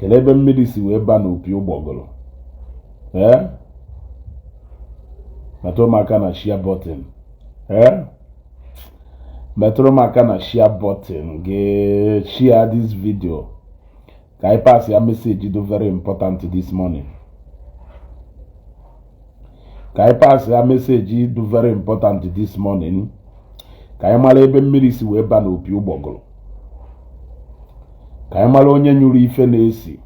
Kelebe mmiri si wee ba n'opi ụgbọgụrụ. Metụrụ m aka na share button. Metụrụ m aka na share button. Share this video. Ka I pass your message do very important this morning. Ka I pass your message do very important this morning. Ka I mara ebe mmiri si wee ba n'opi ụgbọgụrụ. Ka I mara onye nyụrụ ife na-esi.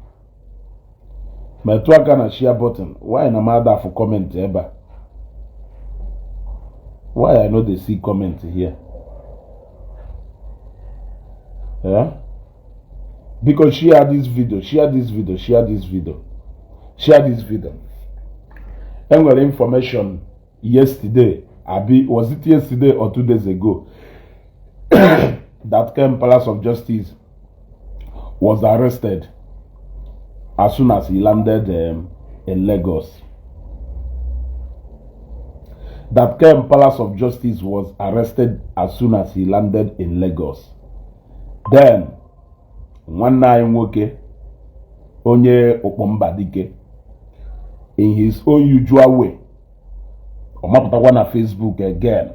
Metụ aka na share button. Why na mada for comment ebe? Why I know they see comment here? Because share this video, share this video, share this video, share this video. And well, information yesterday, was it yesterday or 2 days ago, that Ken Palace of Justice was arrested as soon as he landed in Lagos. That Ken Palace of Justice was arrested as soon as he landed in Lagos. Then, one night nwoke onye Okpombadike, in his own usual way, ọmapụtakwa na Facebook again,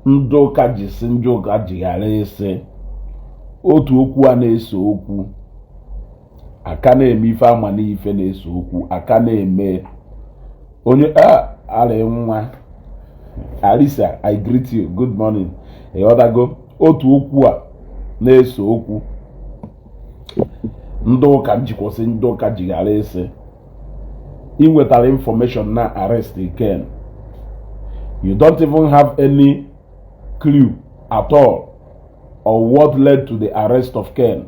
ndoka jisi njoka jighara ese otu okwu a na-eso okwu aka na-eme ife ama n'ife na-eso okwu aka na-eme onye ale nwa Alisa, I greet you. Good morning. Go otu okwu a na-eso okwu ndoka njikwọsị ndoka jighara ese inwetara information na arrest Ken. You don't even have any clue at all on what led to the arrest of Ken.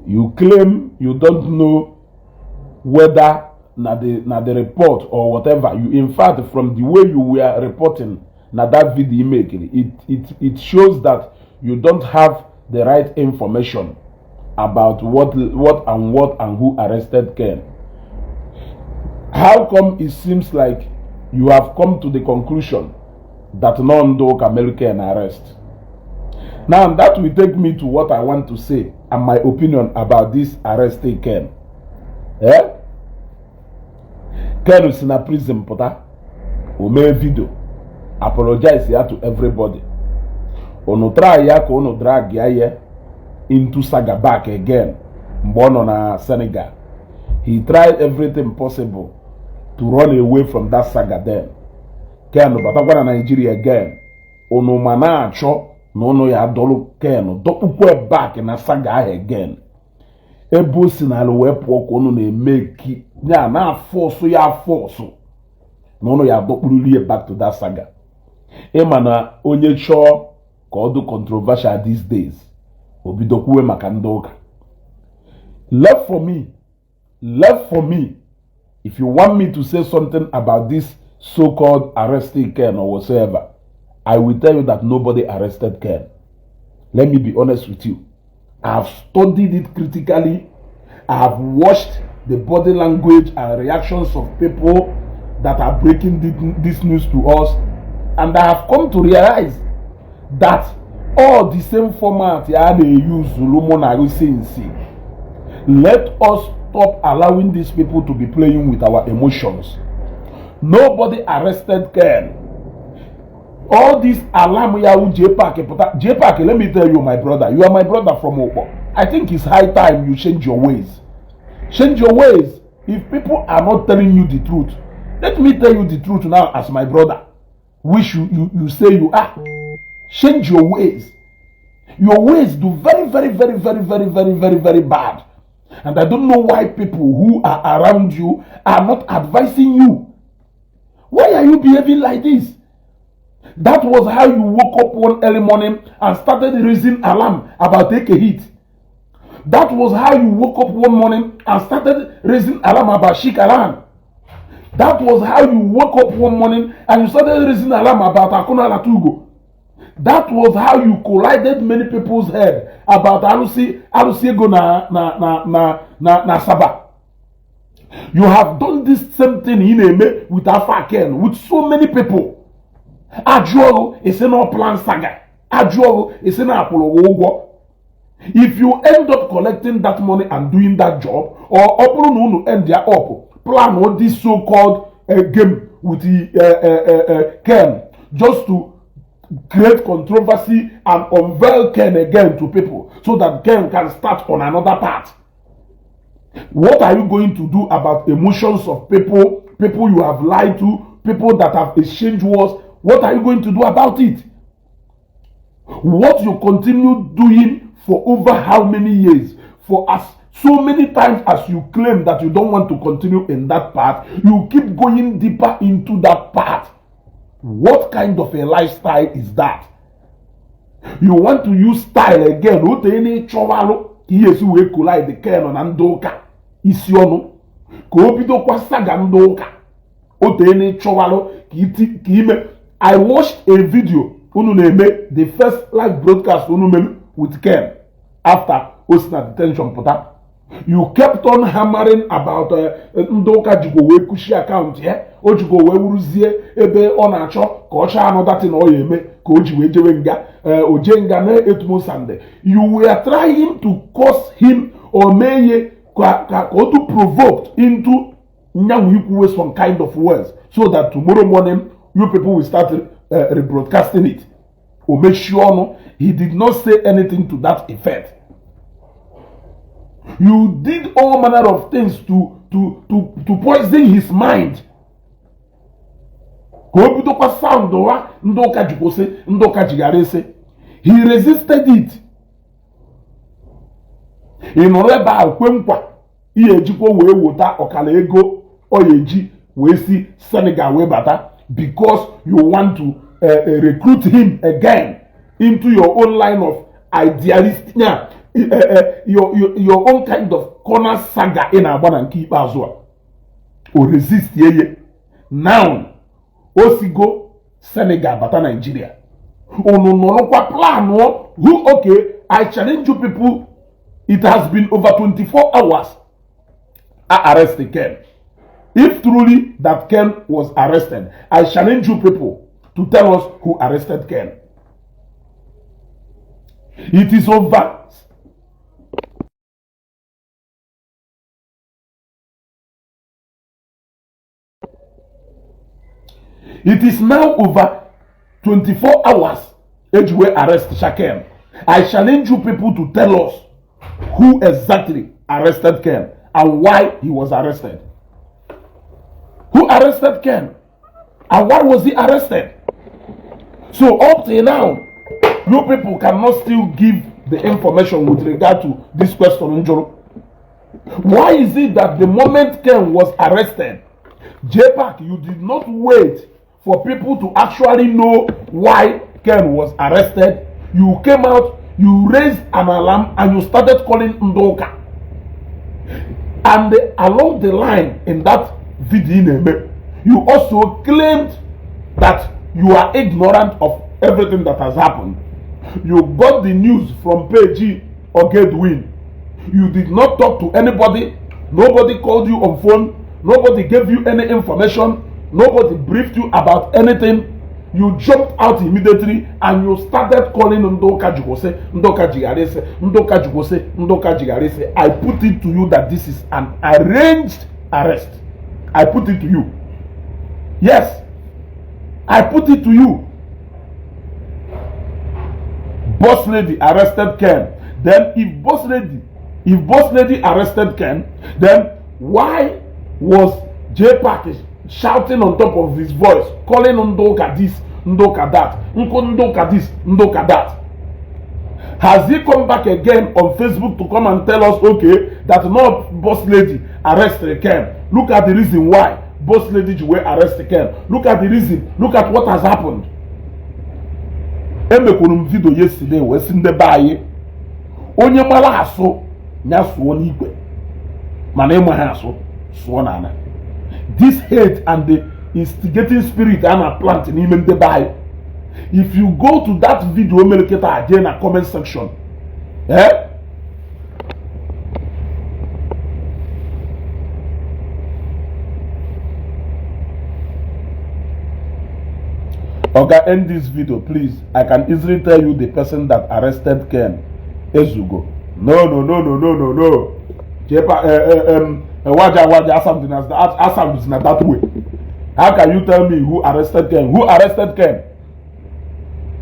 You claim you don't know whether na the report or whatever. You, in fact, from the way you were reporting na that video make it shows that you don't have the right information about what and who arrested Ken. How come it seems like you have come to the conclusion that none do Ken arrest? Now that will take me to what I want to say and my opinion about this arrested Ken. Ken is in a prison, pota. O make video, apologize here to everybody. Ono try ya ko ono drag ya into saga back again. Mbono na Senegal. He tried everything possible to run away from that saga then. Ken batakwa na Nigeria again. Ono mana acho no no ya dolu Ken dokukwe back na saga again. Ebo sinalo wepo kono na make ya na force ya force no ya dokululie back to that saga. Emana onye cho ko do controversial these days obidokuwe maka ndoka. Left for me if you want me to say something about this so-called arrested Ken or whatsoever, I will tell you that nobody arrested Ken. Let me be honest with you. I have studied it critically. I have watched the body language and reactions of people that are breaking this news to us, and I have come to realize that all the same format they use let us stop allowing these people to be playing with our emotions. Nobody arrested Ken. All this alarm J-Pack, let me tell you, my brother, you are my brother from Opo. I think it's high time you change your ways. Change your ways. If people are not telling you the truth, let me tell you the truth now as my brother, which you say you are. Change your ways. Your ways do very bad. And I don't know why people who are around you are not advising you. Why are you behaving like this? That was how you woke up one early morning and started raising alarm about take a hit. That was how you woke up one morning and started raising alarm about Shikaran. That was how you woke up one morning and you started raising alarm about Akuna Latugo. That was how you collided many people's head about Arusi Ego na Saba. You have done this same thing in Eme with Afa Ken, with so many people. Ajuoro is no plan saga. Ajuo is in Apollo. If you end up collecting that money and doing that job, or Opulu end their up, plan what this so-called game with the Ken, just to create controversy and unveil Ken again to people, so that Ken can start on another path. What are you going to do about emotions of people you have lied to, people that have exchanged wars? What are you going to do about it? What you continue doing for over how many years? For as so many times as you claim that you don't want to continue in that path, you keep going deeper into that path. What kind of a lifestyle is that? You want to use style again? What any trouble? Yes, we collide the Ken and Ndoka. Isiono. Kobido kwa saga Ndoka. What any trouble? I watched a video. The first live broadcast with Ken after Osna detention pota. You kept on hammering about Ndoka Jigowe Kushi account here. Ojigowe Uruzie ebe onacho kocha another thing oyeme kojiwe jewenga ojenga ne etmo sande. You were trying to cause him or meye to provoke into with some kind of words, so that tomorrow morning you people will start rebroadcasting it. Or make sure no, he did not say anything to that effect. You did all manner of things to poison his mind. He resisted it. In Oreba Kwempa, Ejiko we wota okala ego oyeji we see Senegal we bata, because you want to recruit him again into your own line of idealist, your own kind of corner saga in Abana and keep as well. Or resist ye. Now, Osigo Senegal bata Nigeria. Oh no plan who okay, I challenge you people. It has been over 24 hours. I arrested Ken. If truly that Ken was arrested, I challenge you people to tell us who arrested Ken. It is over. It is now over 24 hours. Ejwe arrest Shakem. I challenge you people to tell us who exactly arrested Ken and why he was arrested. Who arrested Ken? And why was he arrested? So up till now, you people cannot still give the information with regard to this question. Why is it that the moment Ken was arrested, JPAC, you did not wait for people to actually know why Ken was arrested? You came out, you raised an alarm, and you started calling Ndoka. And along the line in that video, you also claimed that you are ignorant of everything that has happened. You got the news from Peji or Gedwin. You did not talk to anybody. Nobody called you on phone. Nobody gave you any information. Nobody briefed you about anything. You jumped out immediately and you started calling Ndoka Jugose, Ndoka Jigarese, Ndoka Jugose, Ndoka Jigarese. I put it to you that this is an arranged arrest. I put it to you. Yes, I put it to you. Boss lady arrested Ken. Then if boss lady arrested Ken, then why was JPAC shouting on top of his voice, calling Ndoka this, Ndoka that, Ndoka this, Ndoka that? Has he come back again on Facebook to come and tell us, okay, that no boss lady arrested Ken? Look at the reason why boss lady were arrested Ken. Look at the reason. Look at what has happened. Emekwuru video yesterday we si nde baye. Onye mara aso nya suo n'igwe. Mana enwe aso suo n'ana. This hate and the instigating spirit and plant in even the Bible. If you go to that video, again a comment section. Okay, end this video, please. I can easily tell you the person that arrested Ken Ezugo. No. Waja, something as that way. How can you tell me who arrested Ken? Who arrested Ken?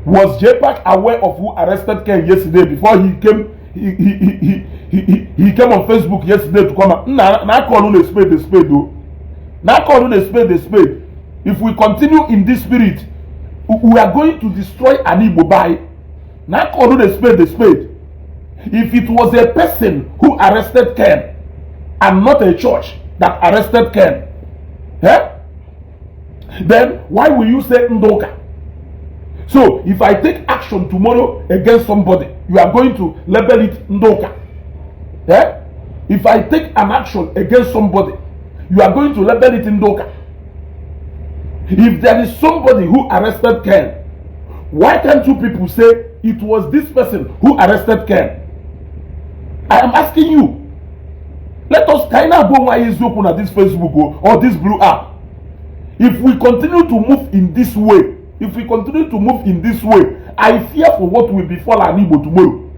Was JPAC aware of who arrested Ken yesterday before he came? He came on Facebook yesterday to come out. Now call on a spade though. Now call on a spade. If we continue in this spirit, we are going to destroy an Igbo by. Now call on a spade. If it was a person who arrested Ken and not a church that arrested Ken, then why will you say Ndoka? So if I take action tomorrow against somebody, you are going to label it Ndoka. If I take an action against somebody, you are going to label it Ndoka. If there is somebody who arrested Ken, why can't you people say it was this person who arrested Ken? I am asking you. Let us kind of go why is open at this Facebook or this blue app. If we continue to move in this way, I fear for what will befall an Igbo tomorrow.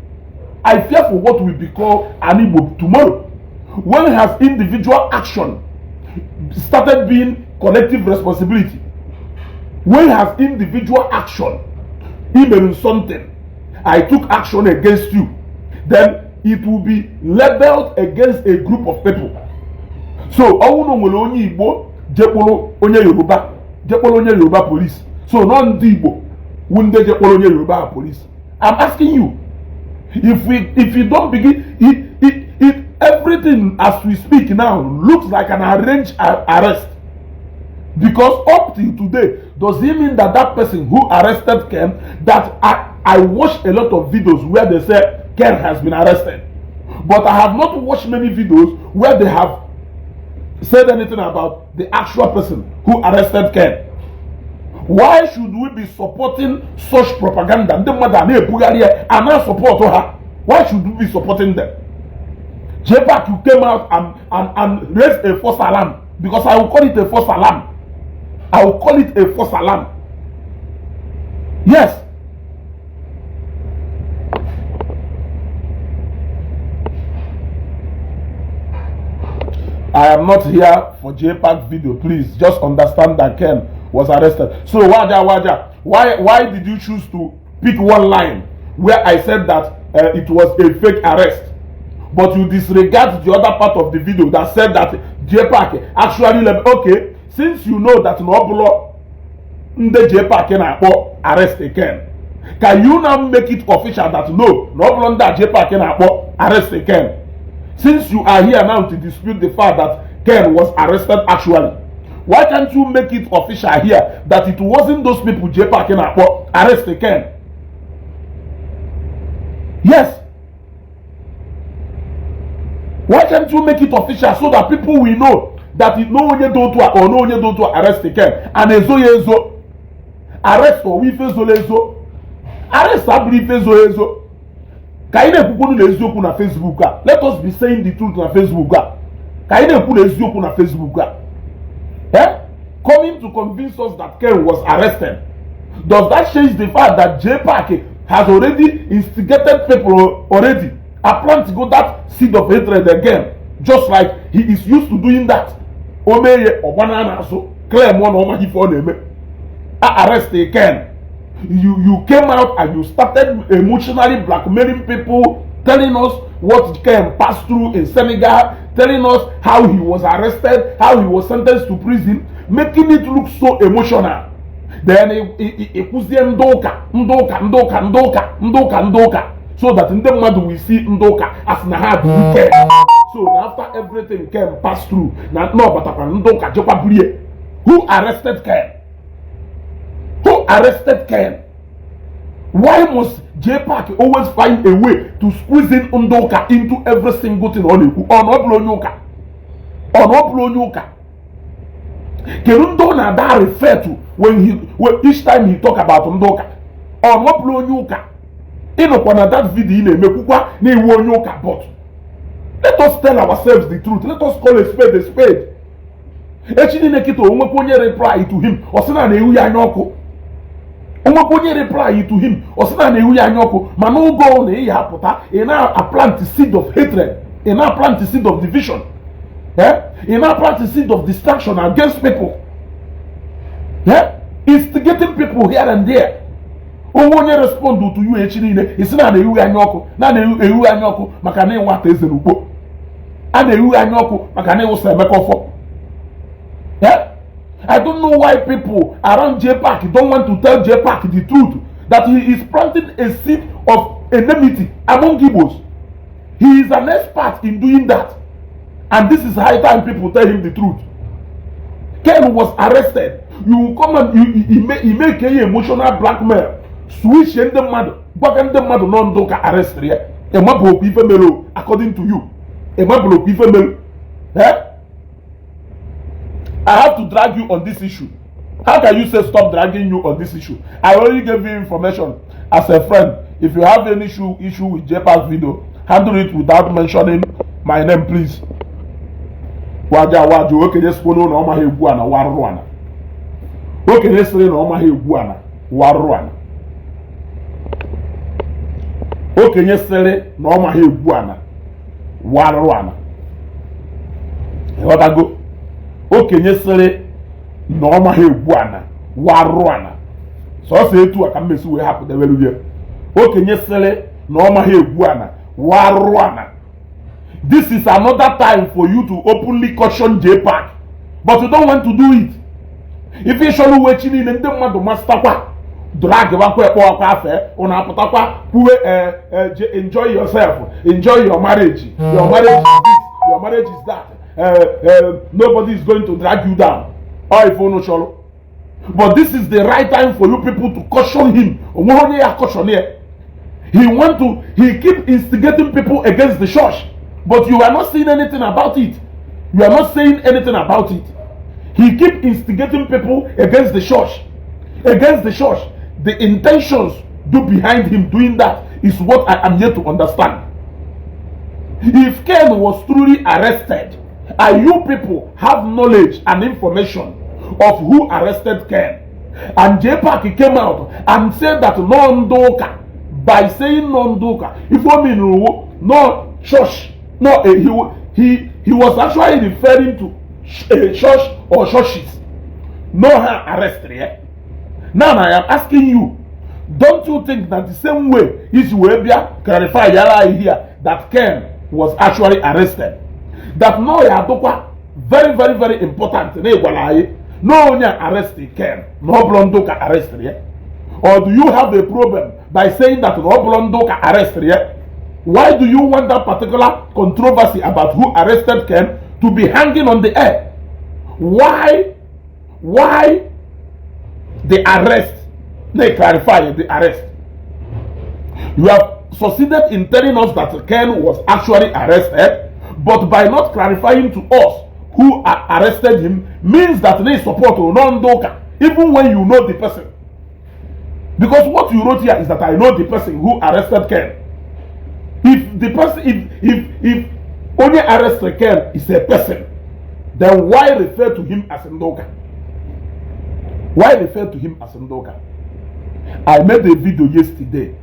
I fear for what will become an Igbo tomorrow. When has individual action started being collective responsibility? When has individual action emailing something, I took action against you, then it will be labeled against a group of people. So, onye Igbo, jekpolo onye Yoruba police. So, non Igbo, wunde jekpolo onye Yoruba police. I'm asking you, if you don't begin, everything as we speak now looks like an arranged arrest. Because up till today, does it mean that that person who arrested Ken, that I watched a lot of videos where they say Ken has been arrested, but I have not watched many videos where they have said anything about the actual person who arrested Ken. Why should we be supporting such propaganda? And not support her. Why should we be supporting them? JPAC, you came out and raised a false alarm, because I will call it a false alarm. Yes. I am not here for JPAC video. Please just understand that Ken was arrested. So Waja, why did you choose to pick one line where I said that it was a fake arrest, but you disregard the other part of the video that said that JPAC actually okay, since you know that Nobulo Nde JPAC can arrest Ken, can you now make it official that no Nobulo Nde JPAC can arrest Ken? Since you are here now to dispute the fact that Ken was arrested actually, why can't you make it official here that it wasn't those people JPAC can arrest Ken? Yes. Why can't you make it official so that people will know that it no one don't or no one don't arrest Ken and ezo arrest or we fezo arrest abri fezo. Let us be saying the truth on Facebook. Coming to convince us that Ken was arrested, does that change the fact that JPAC has already instigated people already? I plan to go that seed of hatred again, just like he is used to doing that. Arrest Ken. You came out and you started emotionally blackmailing people, telling us what Ken passed through in Senegal, telling us how he was arrested, how he was sentenced to prison, making it look so emotional. Then it was Ndoka, so that in the mother we see Ndoka as Nahad Ken. So after everything Ken passed through, Ndoka Jopabuye, who arrested Ken? Who arrested Ken? Why must JPAC always find a way to squeeze in Ndoka into every single thing on Oblonyoka? Kerundo Nada refer to when each time he talk about Ndoka? On Oblonyoka. Inokwana that video in Mekukwa ni Wonyoka, but let us tell ourselves the truth. Let us call a spade a spade. Echini nekito umekwenye reply to him. Osina ne uya nyoko. onye reply to him osina na ewu ya anyoko mana ugo na e haputa e na plant seed of hatred, e na plant seed of division, e na plant seed of distraction against people, instigating people here and there. Onye respond to you echi niile isina na ewu ya anyoko na ewu anyoko maka na enwata eze n'ugbo, a na ewu anyoko maka na ewu semekofo. I don't know why people around J-Pack don't want to tell J-Pack the truth, that he is planting a seed of enmity among Igbos. He is an expert in doing that. And this is high time people tell him the truth. Ken was arrested. You come and he make a emotional blackmail. Switch in the mother. Back in the mother non doka arrest here. A mabo people according to you. A mabo people. I have to drag you on this issue. How can you say stop dragging you on this issue? I already gave you information as a friend. If you have any issue with J-Pack's video, handle it without mentioning my name, please. Waja okenye spono na ọma ha egwu ana warụ ana. Okenye sịrị na ọma ha egwu ana warụ ana. Okenye sịrị na ọma ha egwu ana warụ ana. Ịghọtago? Okenye sịrị na ọma ha egwu ana warụ ana. Sọọsọ etu a ka mmesi wee hapụ debelu ya. Okenye sịrị na ọma ha egwu ana warụ ana. This is another time for you to openly caution J-Pack, but you don't want to do it. If you show watching in the madu master drag enjoy yourself, enjoy your marriage. Your marriage is this, your marriage is that. Nobody is going to drag you down. Or if you no show. But this is the right time for you people to caution him. He keep instigating people against the church. But you are not saying anything about it. You are not saying anything about it. He keep instigating people against the church. Against the church. The intentions behind him doing that is what I am yet to understand. If Ken was truly arrested, and you people have knowledge and information of who arrested Ken, and J-Pack came out and said that non-doka, by saying non-doka, if you mean no church, no, he was actually referring to a church or churches. No arrest here. Now I am asking you, don't you think that the same way is Webia clarify yala here that Ken was actually arrested? That no yadokwa very very important. No one arrested Ken, no Blondoka arrested here. Or do you have a problem by saying that no Blondoka arrested here? Why do you want that particular controversy about who arrested Ken to be hanging on the air? Why the arrest? They clarify the arrest. You have succeeded in telling us that Ken was actually arrested, but by not clarifying to us who arrested him means that they support non-doka, even when you know the person. Because what you wrote here is that I know the person who arrested Ken. If the person, if only arrested Ken is a person, then why refer to him as Ndoka? Why refer to him as Ndoka? I made a video yesterday.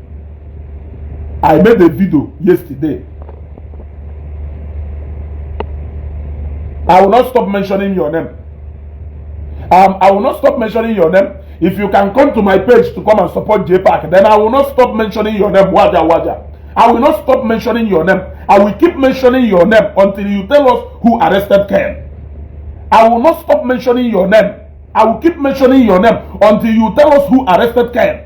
I will not stop mentioning your name. I will not stop mentioning your name. If you can come to my page to come and support J-Pack, then I will not stop mentioning your name. Waja. I will not stop mentioning your name. I will keep mentioning your name until you tell us who arrested Ken. I will not stop mentioning your name. I will keep mentioning your name until you tell us who arrested Ken.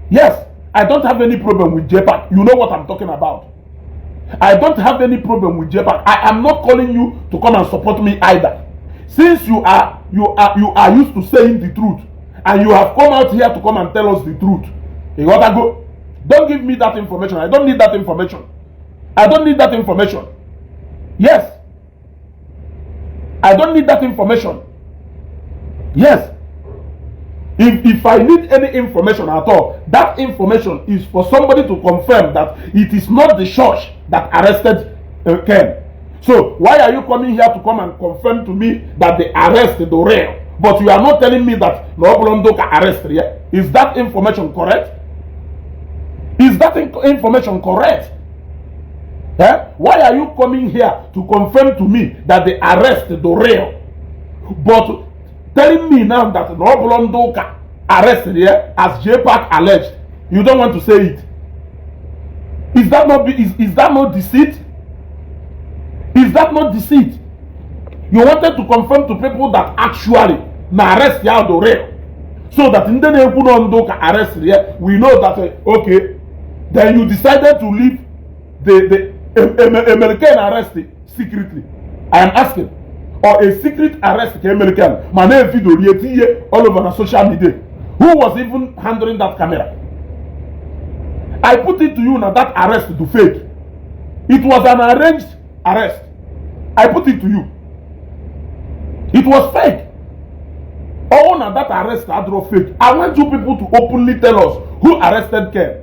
Yes, I don't have any problem with J-Pack. You know what I'm talking about. I don't have any problem with J-Pack. I am not calling you to come and support me either. Since you are used to saying the truth, and you have come out here to come and tell us the truth, you gotta go. Don't give me that information. I don't need that information. Yes. I don't need that information. Yes. If I need any information at all, that information is for somebody to confirm that it is not the church that arrested Ken. So why are you coming here to come and confirm to me that the arrest, the real But you are not telling me that Nobolondo can arrest here. Is that information correct? Is that information correct? Eh? Why are you coming here to confirm to me that they arrest the real? But telling me now that Nobolondo can arrest here as JPAC alleged, you don't want to say it. Is that not deceit? Is that not deceit? You wanted to confirm to people that actually na arrest ya the real, so that in the name of arrest here, we know that okay, then you decided to leave the American arrest secretly. I am asking, or a secret arrest American man video all over the social media. Who was even handling that camera? I put it to you now that arrest to fake. It was an arranged arrest. I put it to you. It was fake. Oh, now that arrest is fake. I want you people to openly tell us who arrested Ken.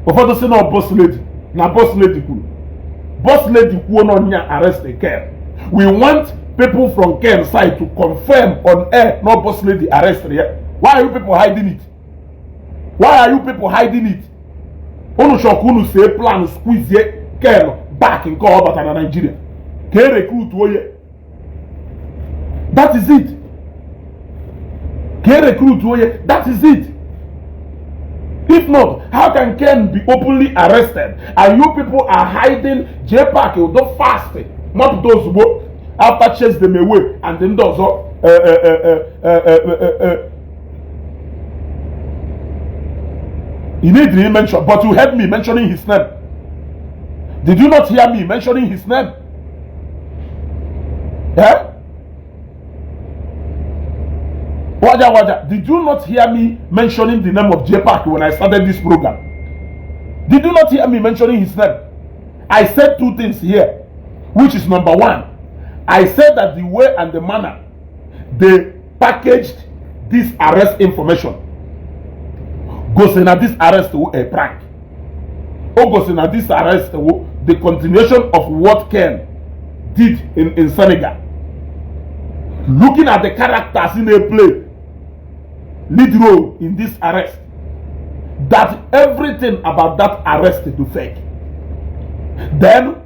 Before to say no boss lady. Now boss lady cool. Boss lady who no arrested Ken. We want people from Ken's side to confirm on air no boss lady arrested here. Why are you people hiding it? Why are you people hiding it? Onu shokunu say plan squeeze Ken back in call about Nigeria. Can recruit woye. That is it. Can recruit woye. That is it. If not, how can Ken be openly arrested and you people are hiding JPAC do fast? Not those who after chase them away and then those you need to mention, but you heard me mentioning his name. Did you not hear me mentioning his name? Yeah? Waja, did you not hear me mentioning the name of JPAC when I started this program? Did you not hear me mentioning his name? I said two things here, which is number one. I said that the way and the manner they packaged this arrest information goes in this arrest a prank. Or goes in this arrest the continuation of what Ken did in Senegal. Looking at the characters in a play, lead role in this arrest, that everything about that arrest is fake. Then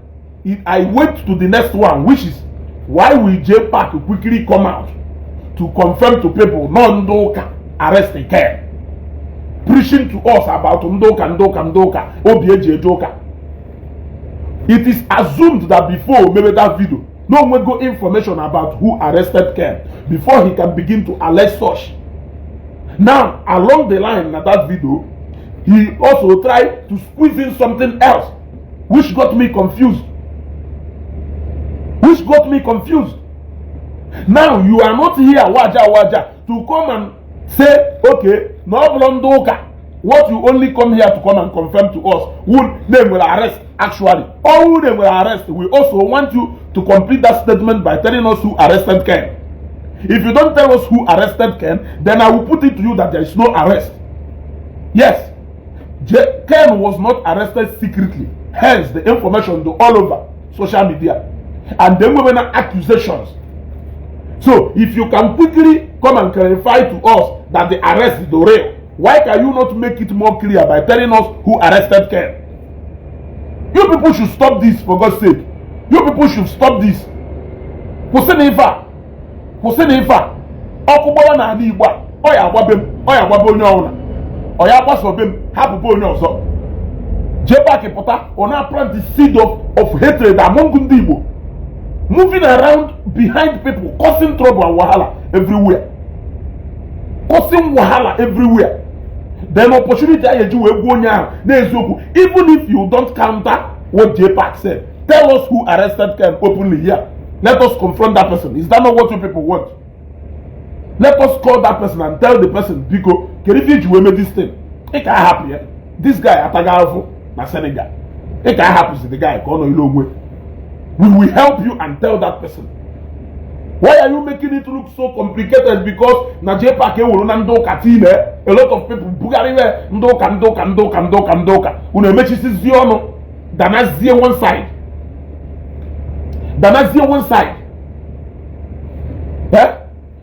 I went to the next one, which is why will JPAC quickly come out to confirm to people no Ndoka arrest Ken, preaching to us about Ndoka, Obieje Ndoka. It is assumed that before maybe that video, no one go information about who arrested Ken before he can begin to allege such. Now, along the line of that video, he also tried to squeeze in something else, which got me confused. Now, you are not here, Waja, to come and say, okay, no Ndoka. What you only come here to come and confirm to us who they will arrest actually, or who they will arrest. We also want you to complete that statement by telling us who arrested Ken. If you don't tell us who arrested Ken, then I will put it to you that there is no arrest. Yes, Ken was not arrested secretly. Hence, the information to all over social media. And then we were accusations. So, if you can quickly come and clarify to us that the arrest is the real, why can you not make it more clear by telling us who arrested Ken? You people should stop this, for God's sake. You people should stop this. Kusenifa. Okubawa na ani igba. Oya agba onye ọwụna. Oya agbaso bem, hapụ onye ọzọ. JPAC pụta, ọ na-plant the seed of hatred among ndị Igbo. Moving around behind people, causing trouble and wahala everywhere. Then opportunity even if you don't counter what JPAC said, tell us who arrested Ken openly here. Let us confront that person. Is that not what you people want? Let us call that person and tell the person, because you made this thing. It can happen here. This guy Atagafo na Senegal. It can happen to the guy. We will help you and tell that person. Why are you making it look so complicated? Because na JPAC Ndoka team, a lot of people Bugariwe Ndoka. Unemechisi ziono. Danazie one side.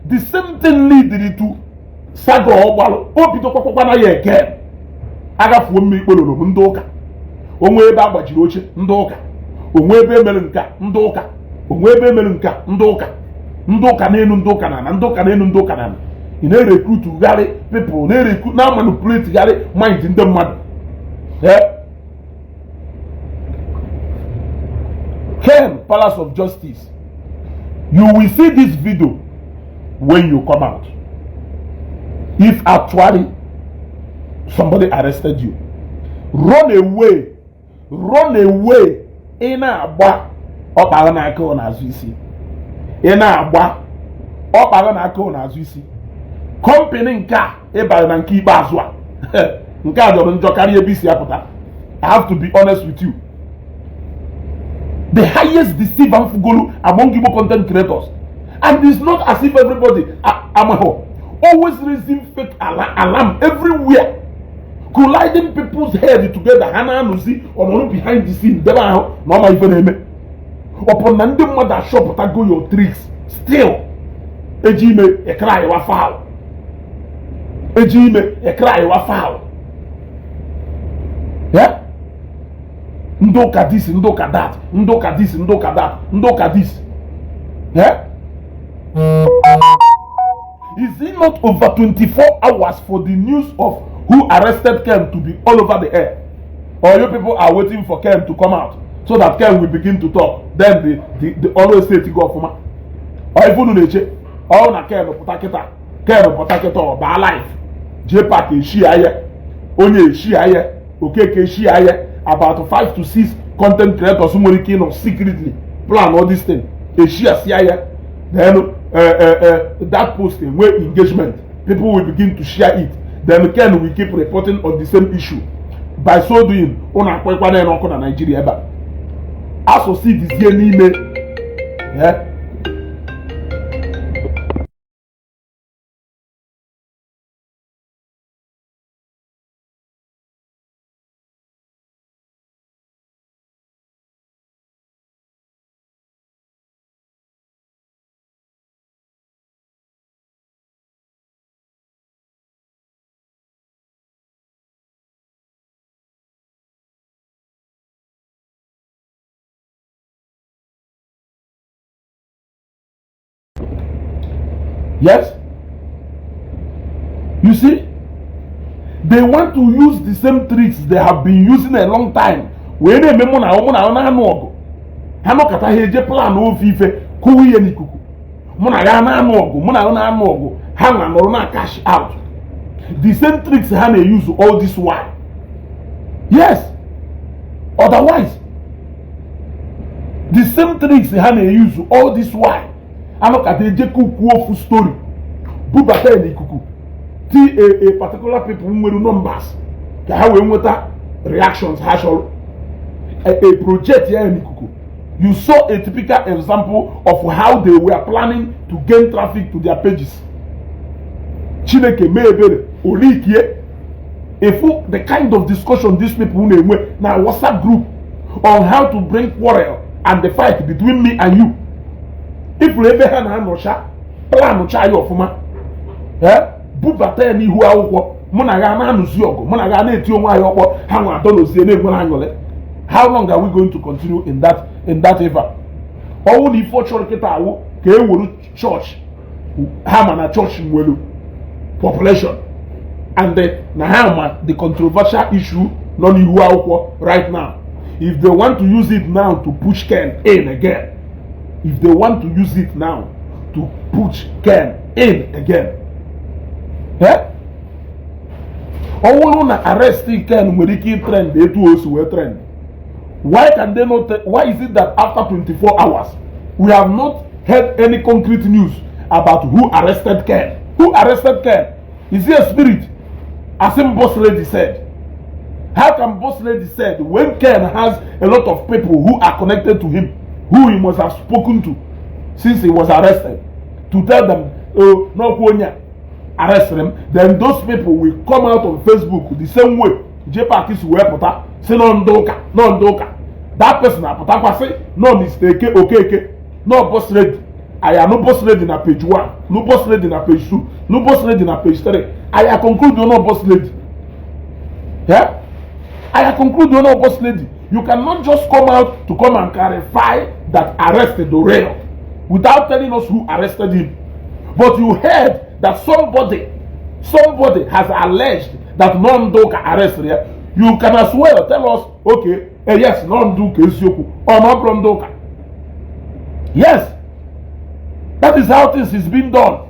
the same thing lead to saga ọgbalụ obido kwakwakwa na ya eke agafuo mmiri ikpololo ndị ụka onwe ebe agbajiri oche ndị ụka onwe ebe emere nka ndị ụka onwe ebe emere nka ndị ụka n'elu ndị ụka na ndị ụka n'elu ndị ụka na ị na-erekrutu gharị people na-erekrutu na manipulate gharị mind ndị mmadụ. Ken, Palace of Justice, you will see this video when you come out. If actually somebody arrested you, run away ị na-agba ọkpara n'aka ọ n'azụ isi ị na-agba ọkpara n'aka ọ n'azụ isi kọmpani nke a ịbara na nke ikpeazụ a nke a jọrọ njọ karịa ebe isi apụta. I have to be honest with you. The highest deceiver fugolu among Igbo content creators, and it's not as if everybody always raising fake alarm everywhere, colliding people's head together. Hana Nusi or behind the scene. No upon Nandi mother shop go your tricks. Still, Ejime a cry wa foul. Ejime a cry wa foul. Yeah? Ndoka this, ndoka that, ndoka this, ndoka that, ndoka this. Yeah? Is it not over 24 hours for the news of who arrested Ken to be all over the air? Or you people are waiting for Ken to come out so that Ken will begin to talk? Then they always say to go for ma. Or even Uneche, or na Ken or Potaketa or Ba Life, J-Pack is she aye, Onye is she aye, Okeke she aye, about 5 to 6 content creators who are kind of secretly plan all this thing. Is she a aye? Then that posting where engagement, people will begin to share it. Then Ken will keep reporting on the same issue. By so doing, on a kwekwane and on Nigeria ever. Also see this year email. Yeah. Yes? You see? They want to use the same tricks they have been using a long time. When they memo na ogo. Hano kata heje plan o fife kuwi ni kuku. Muna ya na ogo, muna na ogo. Hanga no na cash out. The same tricks they use all this while. Yes. Otherwise, the same tricks they use all this while. Ano kata heje kuku ofu story. Bubata ni kuku. A particular people who will numbers. How we want reactions hashol. A project here in kuku. You saw a typical example of how they were planning to gain traffic to their pages. Chineke mebere olikie. If the kind of discussion these people will now WhatsApp group on how to bring quarrel and the fight between me and you. If we ever had no shot, plan no child of ma. Eh? Bubata ni hu awo muna ga na anusi ogo muna ga na eti onwa ayo okpo ha nwa adolozie na egwara anyole. How long are we going to continue in that ever? Owu ni ifo church kita awo ka e woru church ha ma na church nwelu population and na ha ma the controversial issue no ni hu awo right now. If they want to use it now to push Ken in again, if they want to use it now to push Ken in again, eh? Owulu na arresting Ken nwere ike trend etu o si wee trend. Why can they not? Why is it that after 24 hours we have not heard any concrete news about who arrested Ken? Who arrested Ken? Is he a spirit? As him boss lady said. How can boss lady said when Ken has a lot of people who are connected to him, who he must have spoken to since he was arrested, to tell them, oh no, arrest them, then those people will come out on Facebook the same way J-Pack is where pota say no ndoka. That person apota say no mistake okay no boss lady aya no boss lady na page 1, no boss lady na page 2, no boss lady na page 3. Aya conclude no boss lady. Yeah? Aya conclude no boss lady. You cannot just come out to come and clarify that arrested Oreo without telling us who arrested him. But you heard that somebody has alleged that non-doka arrested him. You can as well tell us, okay, yes, non-doka is yoku or non-doka. Yes, that is how things is being done.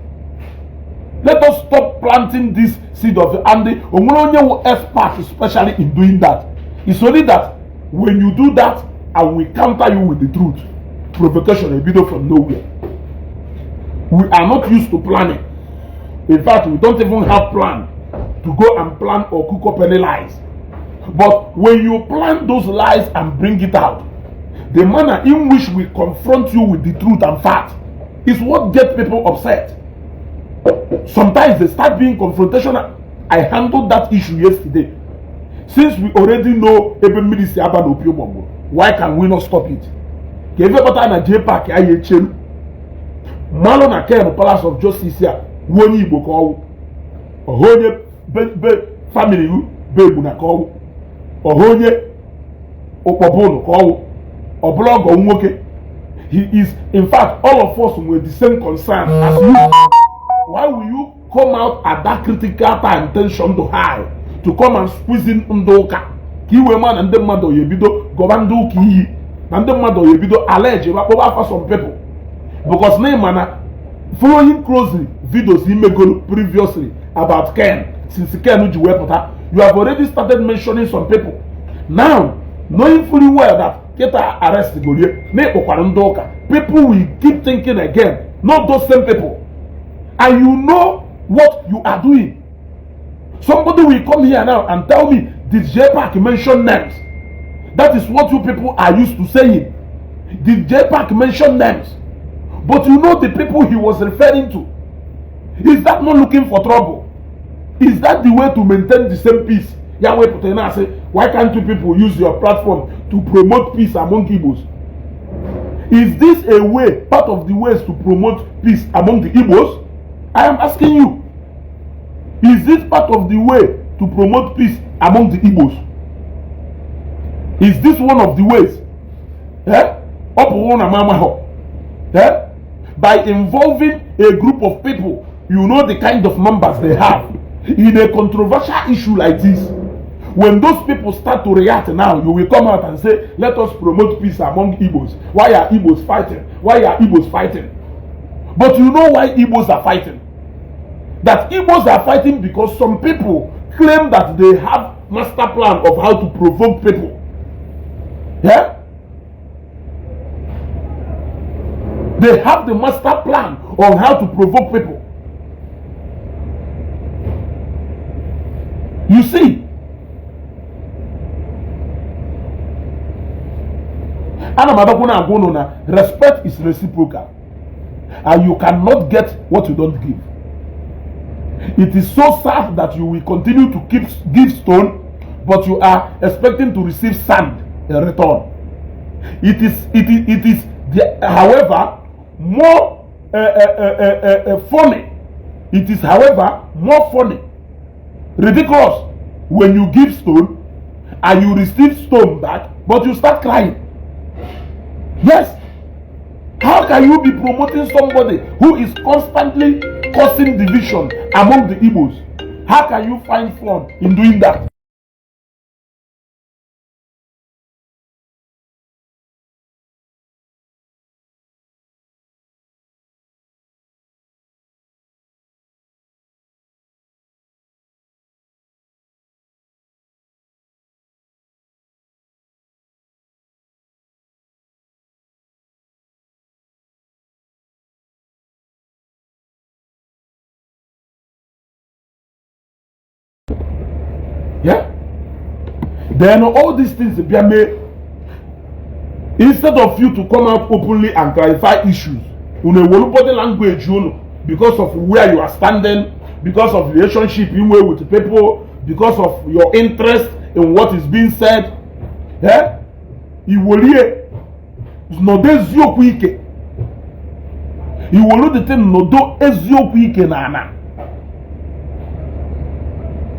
Let us stop planting this seed of and the Omoronye expert, especially in doing that. It's only that when you do that and we counter you with the truth, provocation, a video from nowhere. We are not used to planning. In fact, we don't even have plan to go and plan or cook up any lies. But when you plan those lies and bring it out, the manner in which we confront you with the truth and fact is what gets people upset. Sometimes they start being confrontational. I handled that issue yesterday. Since we already know why can we not stop it? Malo na Ken Palace of Justice here, one Igbo call, or Honye family baby na call, or Honye Opobono call, or blog or Nwoke. He is, in fact, all of us with the same concern as you. Why will you come out at that critical time, tension to high, to come and squeeze in Ndoka? Kiwe man and the mother yebido, Govandu Ki, and the mother yebido allege for some people. Because Neymana, following closely videos he made previously about Ken, since Ken you have already started mentioning some people. Now, knowing fully well that Keta arrested people will keep thinking again, not those same people. And you know what you are doing. Somebody will come here now and tell me, did JPAC mention names? That is what you people are used to saying. Did JPAC mention names? But you know the people he was referring to. Is that not looking for trouble? Is that the way to maintain the same peace? Yahweh Putena say, why can't you people use your platform to promote peace among Igbos? Is this a way, part of the ways to promote peace among the Igbos? I am asking you. Is this part of the way to promote peace among the Igbos? Is this one of the ways? By involving a group of people, you know the kind of numbers they have. In a controversial issue like this, when those people start to react now, you will come out and say, let us promote peace among Igbos. Why are Igbos fighting? Why are Igbos fighting? But you know why Igbos are fighting? That Igbos are fighting because some people claim that they have master plan of how to provoke people. Yeah? They have the master plan on how to provoke people. You see, respect is reciprocal, and you cannot get what you don't give. It is so sad that you will continue to give stone, but you are expecting to receive sand in return. It is however, more funny. It is, however, more funny, ridiculous when you give stone and you receive stone back, but you start crying. Yes. How can you be promoting somebody who is constantly causing division among the Igbos? How can you find fun in doing that? Yeah? Then all these things be made. Instead of you to come out openly and clarify issues, body language, because of where you are standing, because of relationship you have with people, because of your interest in what is being said. Yeah? iwolu the thing nodo eziokwu ike na ana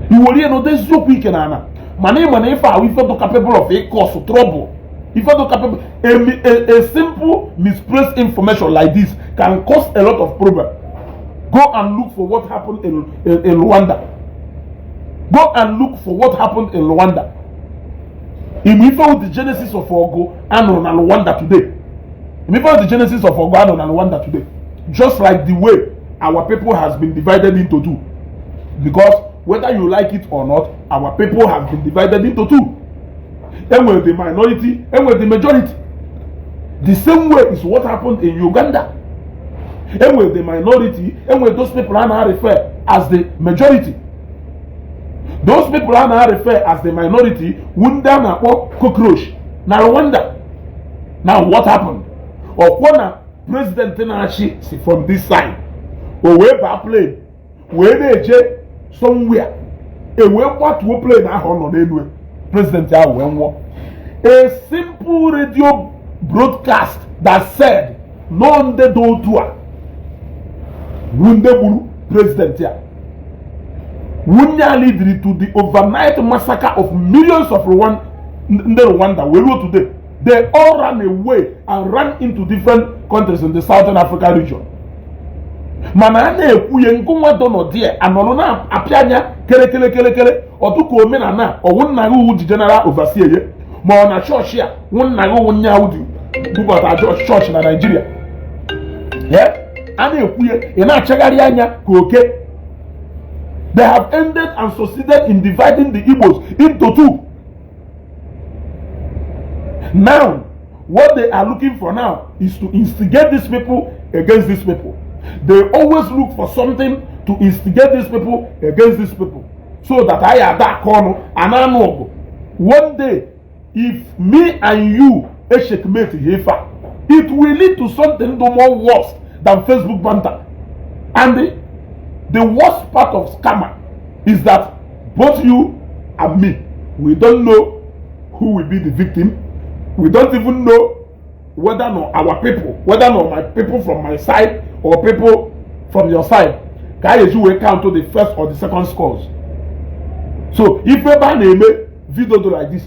iwolu nodo eziokwu ike na ana mana ịma ife ahụ ife do capable of a cause trouble. If you capable, a simple misplaced information like this can cause a lot of problem. Go and look for what happened in Rwanda. Go and look for what happened in Rwanda. If the genesis of Ogo and Rwanda today. If the genesis of Ogo and Rwanda today. Just like the way our people has been divided into two. Because whether you like it or not, our people have been divided into two. And with the minority and with the majority. The same way is what happened in Uganda. And with the minority and with those people are now referred as the majority. Those people are now referred as the minority. Wunda na cockroach. Now Rwanda. Now what happened? Or when President Tenashi from this side. Or where by plane. Where they somewhere. And where what will play now on anyway. President a simple radio broadcast that said non de do tua Wundebulu president here Wunya lead to the overnight massacre of millions of Rwanda we wrote today. They all ran away and ran into different countries in the Southern Africa region. Mana na ekuye nkunwa dono die anolo na apianya kele otuko omena na owunna wu di general overseer ye ma na church ya wunna wu nya wu di bubata church na Nigeria ana ekuye e na achagari anya ko oke. They have ended and succeeded in dividing the Igbos into two. Now what they are looking for now is to instigate these people against these people. They always look for something to instigate these people against these people. So that I have that corner and I know one day if me and you a checkmate here, it will lead to something more worse than Facebook banter. And the worst part of scammer is that both you and me, we don't know who will be the victim. We don't even know whether or not our people, whether or not my people from my side or people from your side, can you count to the first or the second scores. So if we ban a video like this,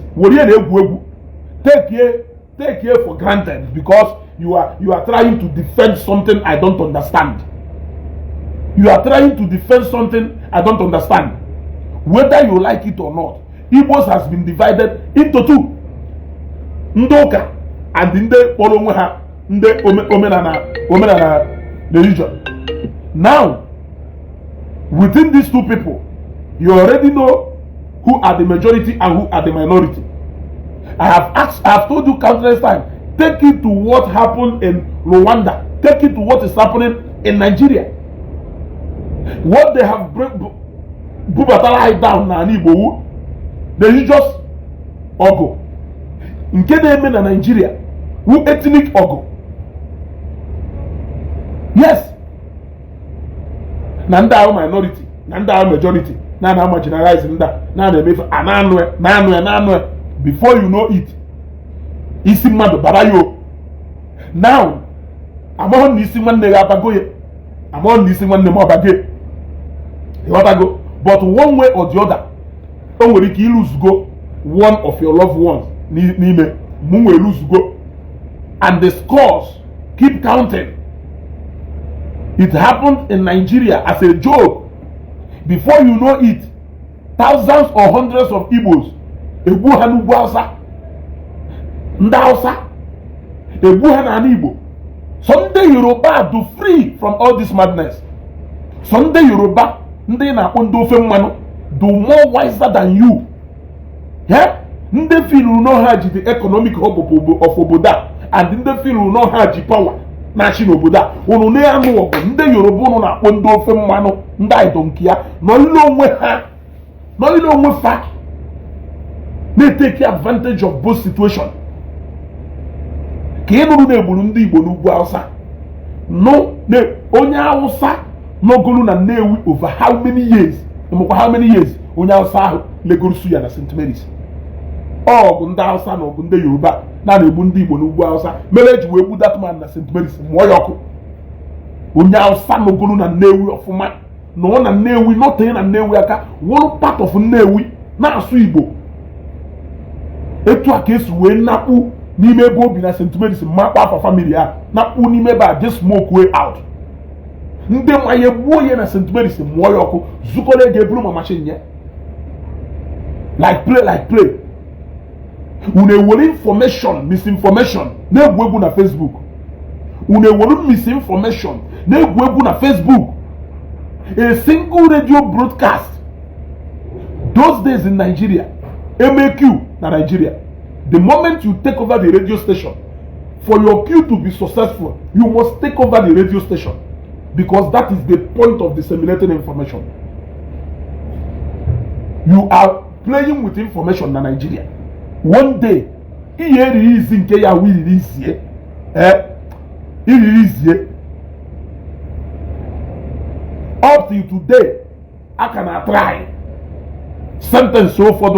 take care for granted because you are trying to defend something I don't understand. You are trying to defend something I don't understand. Whether you like it or not, Igbos has been divided into two. Ndoka and Nde Polonweha, Nde Omenana religion. Now, within these two people, you already know who are the majority and who are the minority. I have told you countless times, take it to what happened in Rwanda, take it to what is happening in Nigeria. What they have Bubatala down na Igbo, they just Ogo. In Kenya na Nigeria, who ethnic Ogo. Yes. Nanda minority, Nanda majority, Nanda marginalized, Nanda before you know it, Isimado Babayo. Now, I'm on this one Bagoye. I'm on this one the Mobage. But one way or the other, don't worry, you lose go one of your loved ones. Nime, Mungwe lose go. And the scores keep counting. It happened in Nigeria as a joke. Before you know it, thousands or hundreds of Igbos, Ebu Hanubu Hausa, Ndausa, Ebu Hanan Igbo. Sunday Yoruba do free from all this madness. Sunday Yoruba, Nde na Ondo Femano, do more wiser than you. Yeah? Nde feel you know how the economic hub of Oboda, and Nde feel you know how the power. National Oboda, onu ne anu ogo, nde Yoruba no na Ondo Femano, Nda Idonkia, no ilo nwe ha, no ilo nwe fa. They take advantage of both situations. Ke no ne bulu ndi Igbo n'ugwu Hausa. No, ne onye Hausa no golu na Nnewi over how many years? How many years? Onye Hausa legoro suya na St. Mary's. Oh, ndị Hausa na ndị Yoruba na na-egbu ndị Igbo n'ugwu Hausa. Mere ji wee gbu that man na St. Mary's Moyoku. onye Hausa nogolu na Nnewi ọfụma no na Nnewi note na Nnewi aka wụrụ part of Nnewi na-asụ Igbo etu aka esi wee nakpu n'ime ebe obi na St. Mary's makpa afa family ha nakpu n'ime ebe a just smoke way out ndị ma ya gbuo ya na St. Mary's mụọ ya ọkụ zukọrọ ego eburu ma machine ya like play unu ewere information misinformation na-egwu egwu na Facebook unu ewere misinformation na-egwu egwu na Facebook a single radio broadcast those days in Nigeria MAQ na Nigeria the moment you take over the radio station for your queue to be successful you must take over the radio station because that is the point of disseminating information. You are playing with information in Nigeria. One day, ihe release nke ya we release ye. Up till today, I cannot try. Sentence so for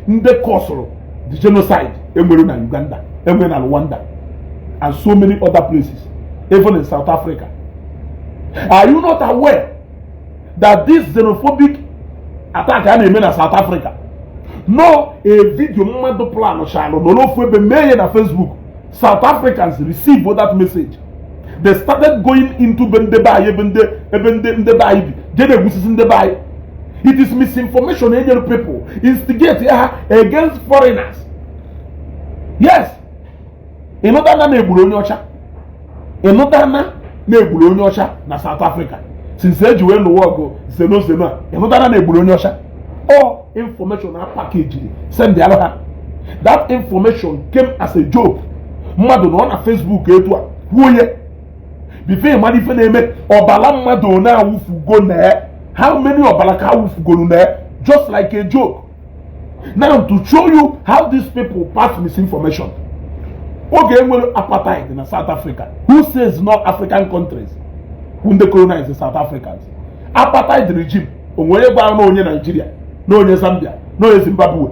the Kosovo, the genocide, emere na Uganda, emere na Rwanda, and so many other places, even in South Africa. Are you not aware that this xenophobic attack I made in South Africa? No, a video moment plan no na Facebook. South Africans received that message. They started going into it is misinformation in people instigate against foreigners. Yes. Another na-egburu onye ọcha na South Africa since eji wee n'ụwa ọgụ seno ịhụtara na-egburu onye ọcha all information na package send ya ha. That information came as a joke. Mmadụ nọ na Facebook etu a kwuo ya before mmadụ ife na-eme ọbala mmadụ na-awụfugo na how many ọbala ka awụfugoro na just like a joke. Now to show you how these people pass misinformation. Okay, well, apartheid in South Africa. Who says not African countries when they colonize the South Africans? Apartheid regime. No Nigeria, no Zambia, no Zimbabwe,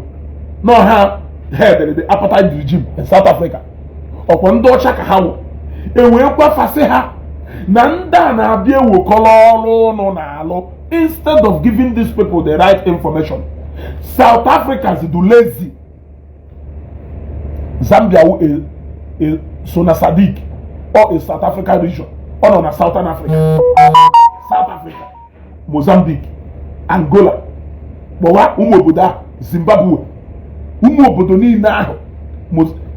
no head the apartheid regime in South Africa. Upon Dochaka how a way faseha Nanda na bia will call no instead of giving these people the right information. South Africans do lazy. Zambia will Sona Sadiq or a South African region or on a Southern Africa, South Africa, Mozambique, Angola, Bowa, Umobuda, Zimbabwe, Umobodoni now,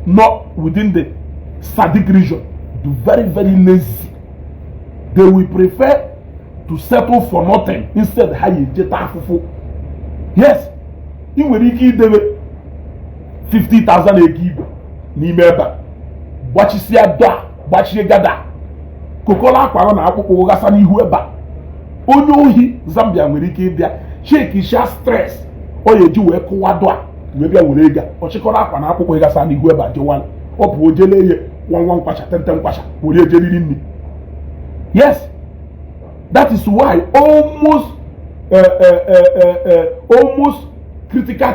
not within the Sadiq region, do very lazy. They will prefer to settle for nothing instead of how you get fufu. Yes, you will give 50,000 a Igbo, Nimeba. Wachisi ada, wachi gada. Kokola akwara na akwụkwọ gasa n'ihu eba. Onye ohi Zambia nwere ike ịbịa, shake isha stress. Oye ji wee kụwado a, wee bịa were ega. Ọchịkọrọ akwa na akwụkwọ gasa n'ihu eba jewan. Ọ bụ ojele ye, wan kwacha, tenten kwacha, were ejeliri nni. Yes. That is why almost critical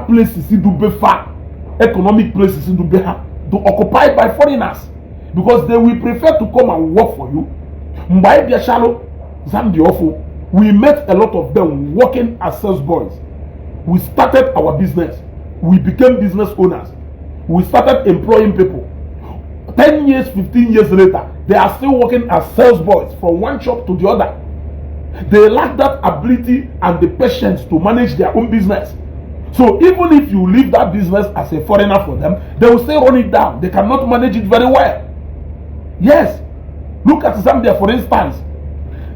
places in Dubefa, economic places in Dubeha, to occupied by foreigners because they will prefer to come and work for you. Mbai Biashalo, Zambia, we met a lot of them working as sales boys. We started our business. We became business owners. We started employing people. 10 years, 15 years later, they are still working as sales boys from one shop to the other. They lack that ability and the patience to manage their own business. So even if you leave that business as a foreigner for them, they will still run it down. They cannot manage it very well. Yes. Look at Zambia, for instance.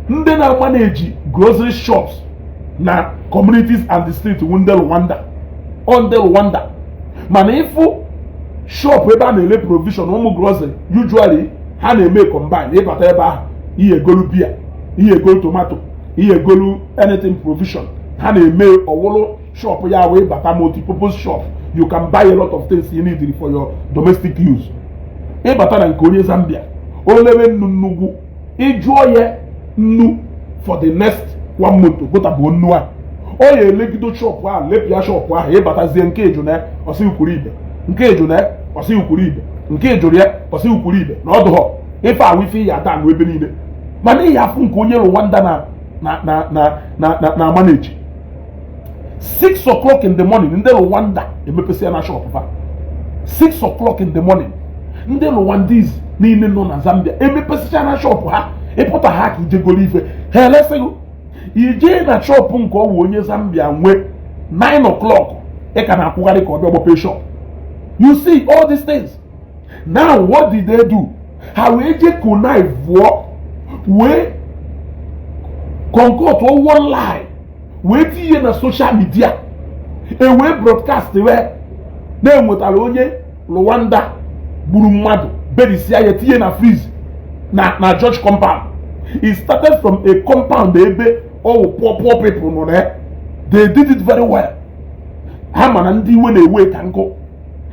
They now manage grocery shops na communities and the streets in Rwanda. On the Rwanda. Manifu shop where they lay provision on grocery. Usually, how they make combine. They got here go beer, here go tomato, here go anything provision. How they make a wallow shop Yahweh, but a multi-purpose shop. You can buy a lot of things you need for your domestic use. Ebata and Korea Zambia. Only nugu. Enjoy nu for the next 1 month to go to Bonua. Oh, ye legido shop wa, lepia shop wa, ebata zenke june, or see ukuribe. Nke june, or see ukuribe. Nke jure, or see ukuribe. No do. ife a wifi ya ata ebe niile mana ihe afụ nke onye Rwanda na manage 6 o'clock in the morning ndị Rwanda emepesịa na shop fa 6 o'clock in the morning ndị Rwandese niile nọ na Zambia emepesịa na shop ha ịpụta ha ka ijegolo ife ha elesịghị ije na shop nke ọwụ onye Zambia nwe 9 o'clock ị ka na-akwụgharị ka ọ bịa gbape shop. You see all these things. Now what did they do? Ha wee je connive wee concoct one lie wee tinye na social media wee broadcast wee na-enwetara onye Rwanda gburu mmadụ berisia ya tinye na freeze na George compound. It started from a compound ebe poor people nọ there. They did it very well. Ha mana ndị iwe na-ewe ka nkụ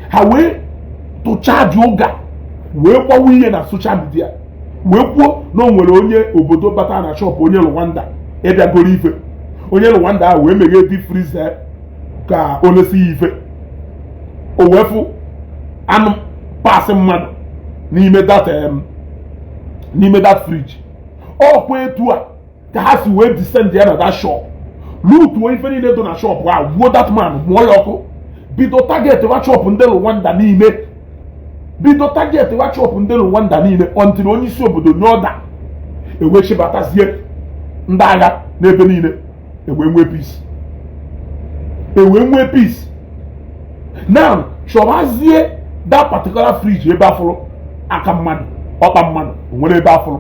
ha wee tụchaa dị ụga wee gbawa ihe na social media wee kwuo na o nwere onye obodo bata na shop onye Rwanda ịbịagoro ife onye Rwanda ahụ wee meghe deep freezer ka o lesi ya ife o wee fụ anụ pasị mmadụ n'ime that fridge ọkwa etu a ka ha si wee descend ya na that shop lutuo ife niile dị na shop ahụ gbuo that man mụọ ya ọkụ bido target wa shop ndị Rwanda niile until onye isi obodo nye ọda ewe chibatazie ndị agha n'ebe niile ewe nwee peace. Now chọbazie that particular fridge ebe afụrụ aka mmadụ ọkpa mmadụ nwere ebe afụrụ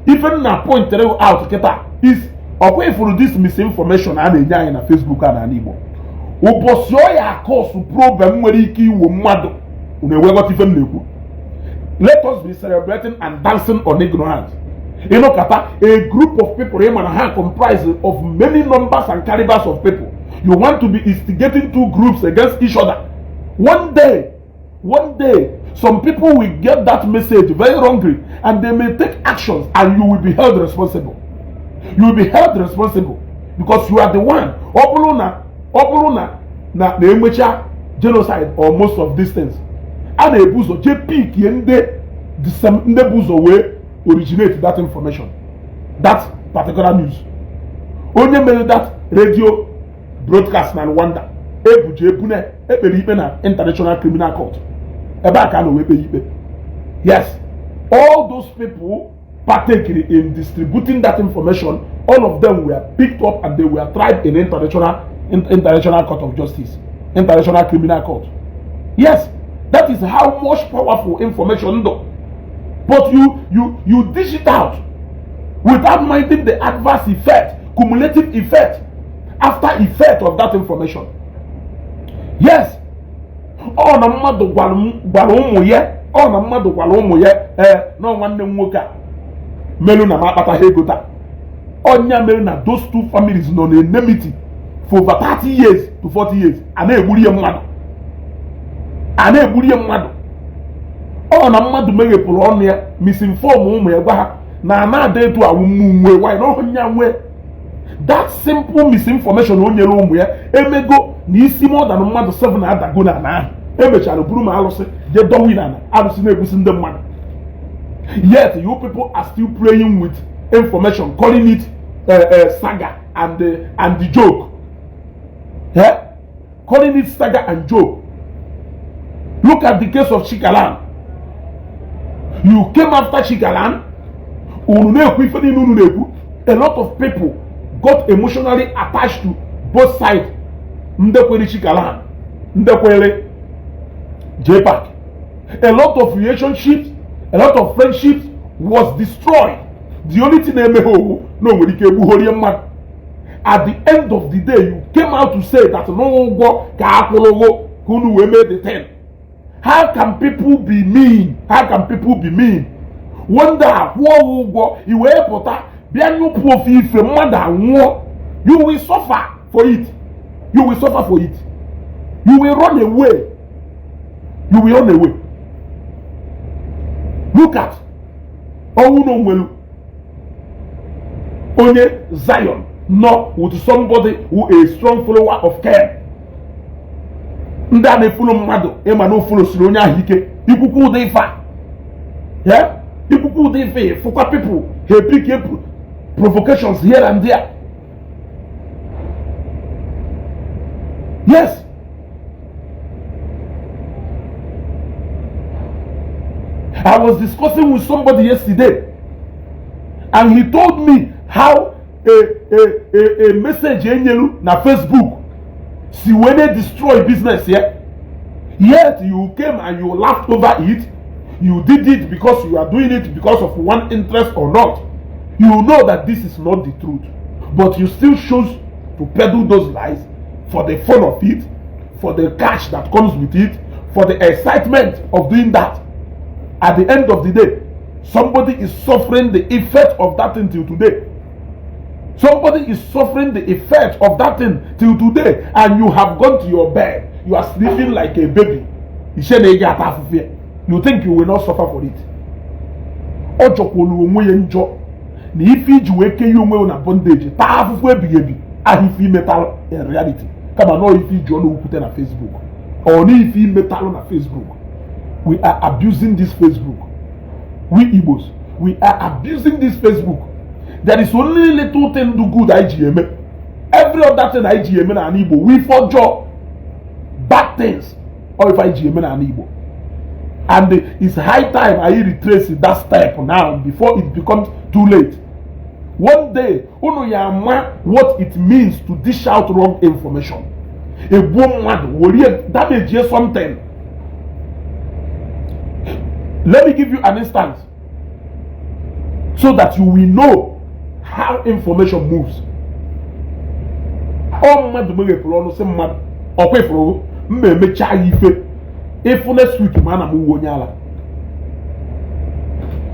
ife na point out kịta is ọkwa ifuru this misinformation a na-enye anyị na Facebook a n'ala Igbo ụbọchị ọya akọsụ problem nwere ike iwo mmadụ na-eweghọta ife m na-ekwu. Let us be celebrating and dancing on ignorance. Kata a group of people comprised of many numbers and calibers of people. You want to be instigating two groups against each other. One day, some people will get that message very wrongly and they may take actions and you will be held responsible. You will be held responsible because you are the one. Na emecha genocide or most of these things. And a buzo JP the buzo way originate that information, that particular news. Only made that radio broadcast na Rwanda. Na International Criminal Court. Yes, all those people partaking in distributing that information, all of them were picked up and they were tried in International Court of Justice, International Criminal Court. Yes, that is how much powerful information though. But you dish it out without minding the adverse effect, cumulative effect, after effect of that information. Yes. Oh na mmadụ gwara ụmụ ya, no nwanne m nwoke a melu na makpata ha ego taa. Onya melu na those two families nọ na enmity for over 30 years to 40 years. A na-egburi ya mmadụ. Ọ na mmadụ meghepụrụ ọnụ ya misinform ụmụ ya gwa ha na na-ada etu awụ nwe why na ọnya nwe. That simple misinformation o nyere ụmụ ya emego na isi mọdan mmadụ 7 adago na ana ahụ emechara buru ma alụsị je dowi na alụsị na-egusi ndị mmadụ. Yet you people are still playing with information, calling it saga and the joke. Yeah? Calling it saga and joke. Look at the case of Chikalan. You came after Chikalan. A lot of people got emotionally attached to both sides. Ndekwere Chikalan, Ndekwere JPAC. A lot of relationships, a lot of friendships was destroyed. The only thing at the end of the day, you came out to say that no one made the 10. How can people be mean? Wonder you will suffer for it. You will run away. Look at onye Zion, not with somebody who is a strong follower of Ken. Ndane follow mmadụ ema no follow siri onye ahike ikuku dị fa. Yeah? People they fail for people he pick provocations here and there. Yes. I was discussing with somebody yesterday, and he told me how a message in na Facebook see when they destroy business here. Yet you came and you laughed over it. You did it because you are doing it because of one interest or not. You know that this is not the truth, but you still choose to peddle those lies for the fun of it, for the cash that comes with it, for the excitement of doing that. At the end of the day, somebody is suffering the effect of that thing till today. Somebody is suffering the effect of that thing till today, and you have gone to your bed. You are sleeping like a baby. You think you will not suffer for it? Na ife iji wee kenye onwe na bondage taa afụfụ ebighị ebi ahụ ife metal in reality kama na ife iji ọnụ ukwute na Facebook or na ife metal na Facebook. We are abusing this Facebook. We Igbos, we are abusing this Facebook. There is only little thing do good IGM. Every other thing IGM na Igbo we forjure bad things or if IGM na Igbo. And it's high time I retrace that step now before it becomes too late. One day, what it means to dish out wrong information. A woman will damage something. Let me give you an instance so that you will know how information moves. Oh, mad me say mad okwe fro me cha ife. If next week man am onye ala.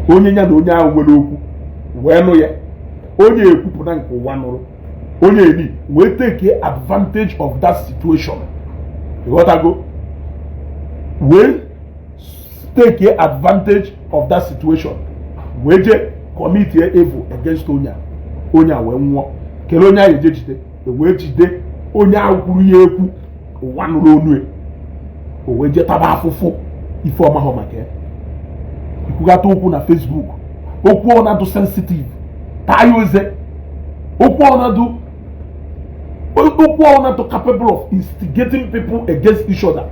Onye nya na onye ahụ nwere okwu wee nụ ya. Onye ekwupụta nke ụwa nụrụ. Onye eni wee take advantage of that situation. You got to go. We take advantage of that situation. We je commit evil against Onya. Onya we nwụọ. Kele onye ahụ ejide. We jide onye ahụ kwuru ya ekwu ụwa nụrụ onu e. O we je taba afụfụ ife ọma ha maka ya. Ikwugata okwu na Facebook. Okwu ọ na-adụ sensitive. Tayo eze. Okwu ọ na-adụ capable of instigating people against each other.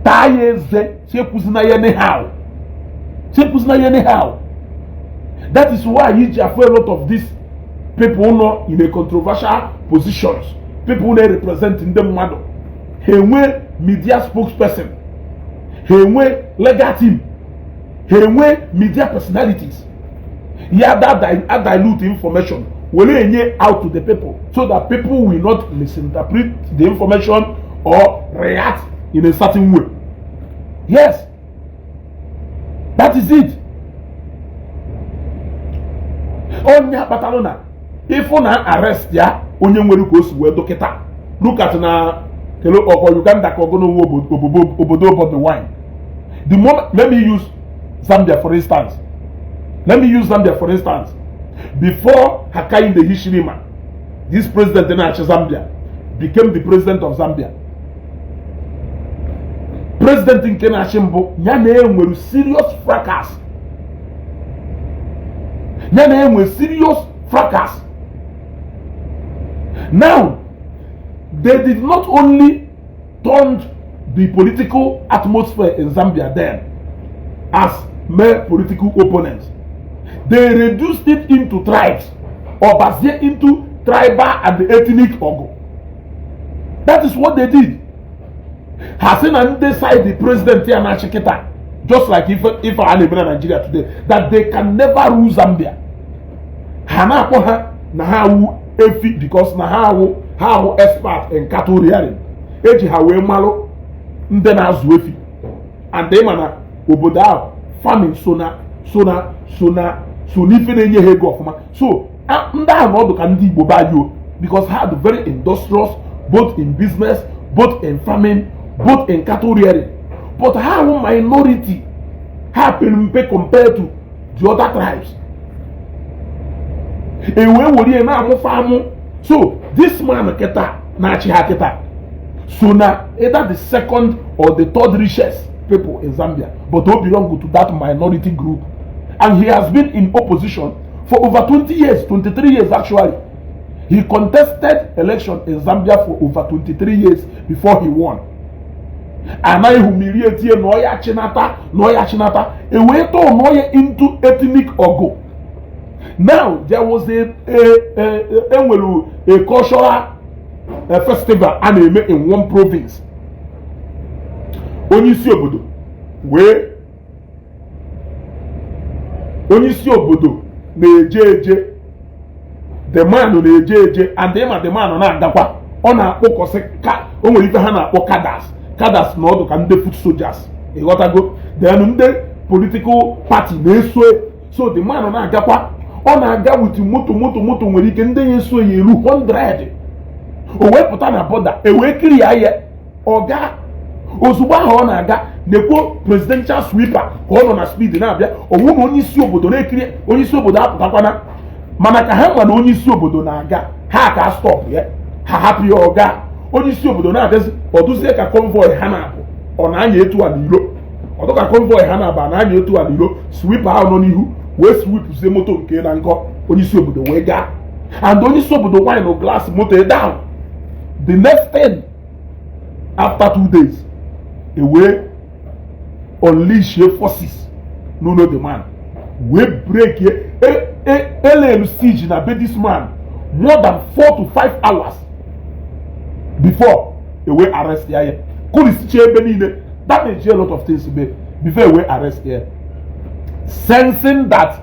Tayo eze. Chekwuzina ya anyhow. That is why you have a lot of these people not in a controversial positions. People they representing them model. He media spokesperson. He legal team. He media personalities. He had that dilute information. Will out to the people so that people will not misinterpret the information or react in a certain way. Yes. That is it. Onya batalona. If una arrest ya, onye nwere ko si we dokita. Look at na kelo oko Uganda ko go no obodo wine. The moment, let me use Zambia for instance. Before Hakainde Hichilema, this president in Zambia became the president of Zambia. President in Kenya Shimbo, Nyane were serious fracas. Now, they did not only turn the political atmosphere in Zambia then as mere political opponents. They reduced it into tribes or based into tribal and ethnic ogo. That is what they did. Hassan and decide the president here na Chikita, just like if I live in Nigeria today, that they can never rule Zambia. Hana koha na hawu efi because na hawu expert in cattle rearing. Eji hawe malo nde na azu efi. And they mana oboda farming sona nife na enye hego ofuma. So nda anodo ka ndi Igbo ba yo because had very industrious both in business, both in farming, both in cattle rearing. But how minority happen compared to the other tribes? So this man keta na keta. So now either the second or the third richest people in Zambia, but don't belong to that minority group. And he has been in opposition for over 20 years, 23 years actually. He contested election in Zambia for over 23 years before he won. And I humiliate here, Noya Chinata, a way to Noya into ethnic ogo. Now, there was a cultural festival anime in one province. Onisi obodo, na-eje the man na-eje and the man na-agakwa ọ na-akpọkọsị ka o nwere ife ha na-akpọ kadas na ọdụ ka ndị foot soldiers ịghọtago then ndị political party na-eso so the man na-agakwa ọ na-aga with moto nwere ike ndị ya eso ya elu 100 o wee pụta na border e wee kiri ya ihe ọga ozugbo ahụ ọ na-aga na-ekwo presidential sweeper ka ọ nọ na speed na-abịa ọwụ na onye isi obodo na-ekiri onye isi obodo apụtakwana mana ka ha na onye isi obodo na-aga ha ka stop ya ha hapụ ya ọga onye isi obodo na-abịazi ọdụzie ka convoy ha na-abụ ọ na-anya etu a n'ilo ọdụ ka convoy ha na-abụ na-anya etu a n'ilo sweeper ahụ nọ n'ihu wee sweepzie moto nke na nkọ onye isi obodo wee gaa and onye isi obodo nwanyị na glass moto down the next thing after 2 days e wee unleash forces no the man we break LM siege na be this man more than 4 to 5 hours before e wee arrest ya kulisiche ebe niile that may a lot of things before e wee arrest ya sensing that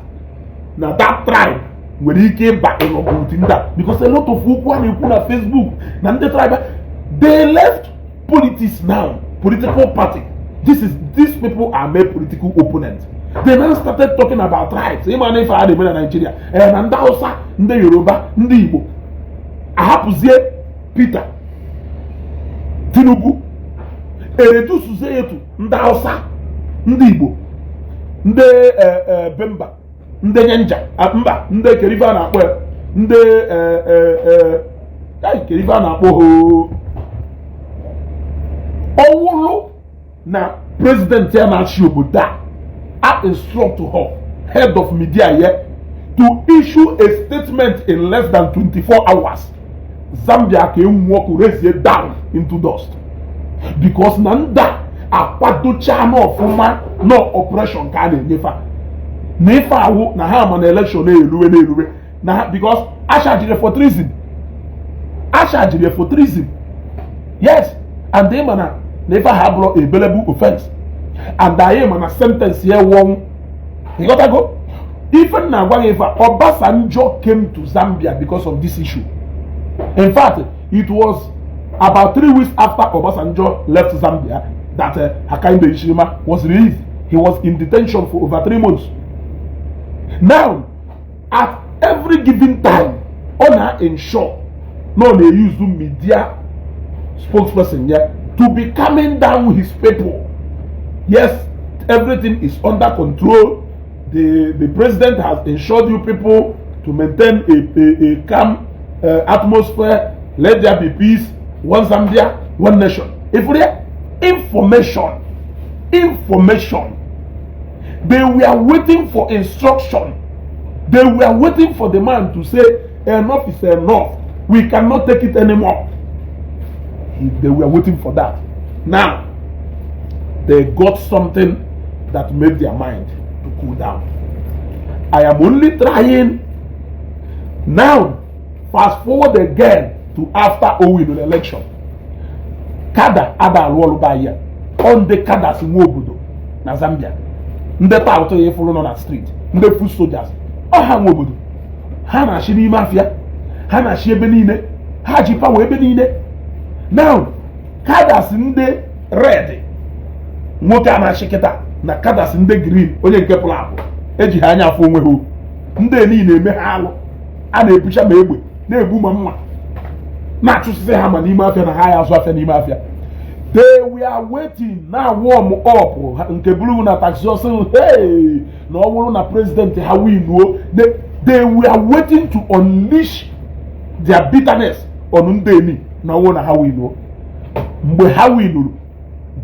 na that tribe nwere ike ịba ịlọgụtin that because a lot of ukwu a na-ekwu na Facebook na ndị tribe they left politics now political party these people are made political opponents. They now started talking about tribes. Even if I live in Nigeria, and Hausa, ndị Yoruba, ndị Igbo, ahapụzie Peter Tinubu, eredusuzie etu ndị Hausa, ndị Igbo, ndị Bemba, ndị Nyenja, mba, ndị Keriva na-akpọ ya, ndị Keriva na-akpọ ọwụlụ na president ya na-achị obodo a instruct her head of media here to issue a statement in less than 24 hours. Zambia can walk raise it down into dust because nanda akwadocha no formal no operation ka na-enyefa nefa awu na ha man election na-eluwe na because ashajire for treason yes and they man never have a available offense and I am on a sentence here one you gotta go even now if Obasanjo came to Zambia because of this issue. In fact, it was about 3 weeks after Obasanjo left Zambia that Hakainde Hichilema was released. He was in detention for over 3 months. Now at every given time on ensure no they use the media spokesperson here to be calming down his people. Yes, everything is under control. The president has ensured you people to maintain a calm atmosphere. Let there be peace. One Zambia, one nation. If we have information, they were waiting for instruction. They were waiting for the man to say enough is enough. We cannot take it anymore. They were waiting for that. Now they got something that made their mind to cool down. I am only trying now. Fast forward again to after Owino election. Kada ada alwolu ba ya on the kada si nwobodo na Zambia. Ndị ta auto ye follow na street. Ndị foot soldiers. O ha nwobodo. Ha na shi n'ime afia. Ha na shi ebe niile. Ha ji power ebe niile. Now kada si ndị red. Nwoke a na shiketa na kada si ndị green onye nke pụrụ apụ. Eji ha anya afọ onwe ha. Ndị niile eme ha alụ. A na-ebucha ma egbe. Na-ebu ma mma na-achụsịsị ha ma n'ime afịa na ha ya azụ afịa n'ime afịa. They were waiting na warm up nke buru na taxi ọsị hey na ọ bụrụ na president ha winuo. They were waiting to unleash their bitterness on ndị eni na ọwụ na ha winuo. Mgbe ha winuru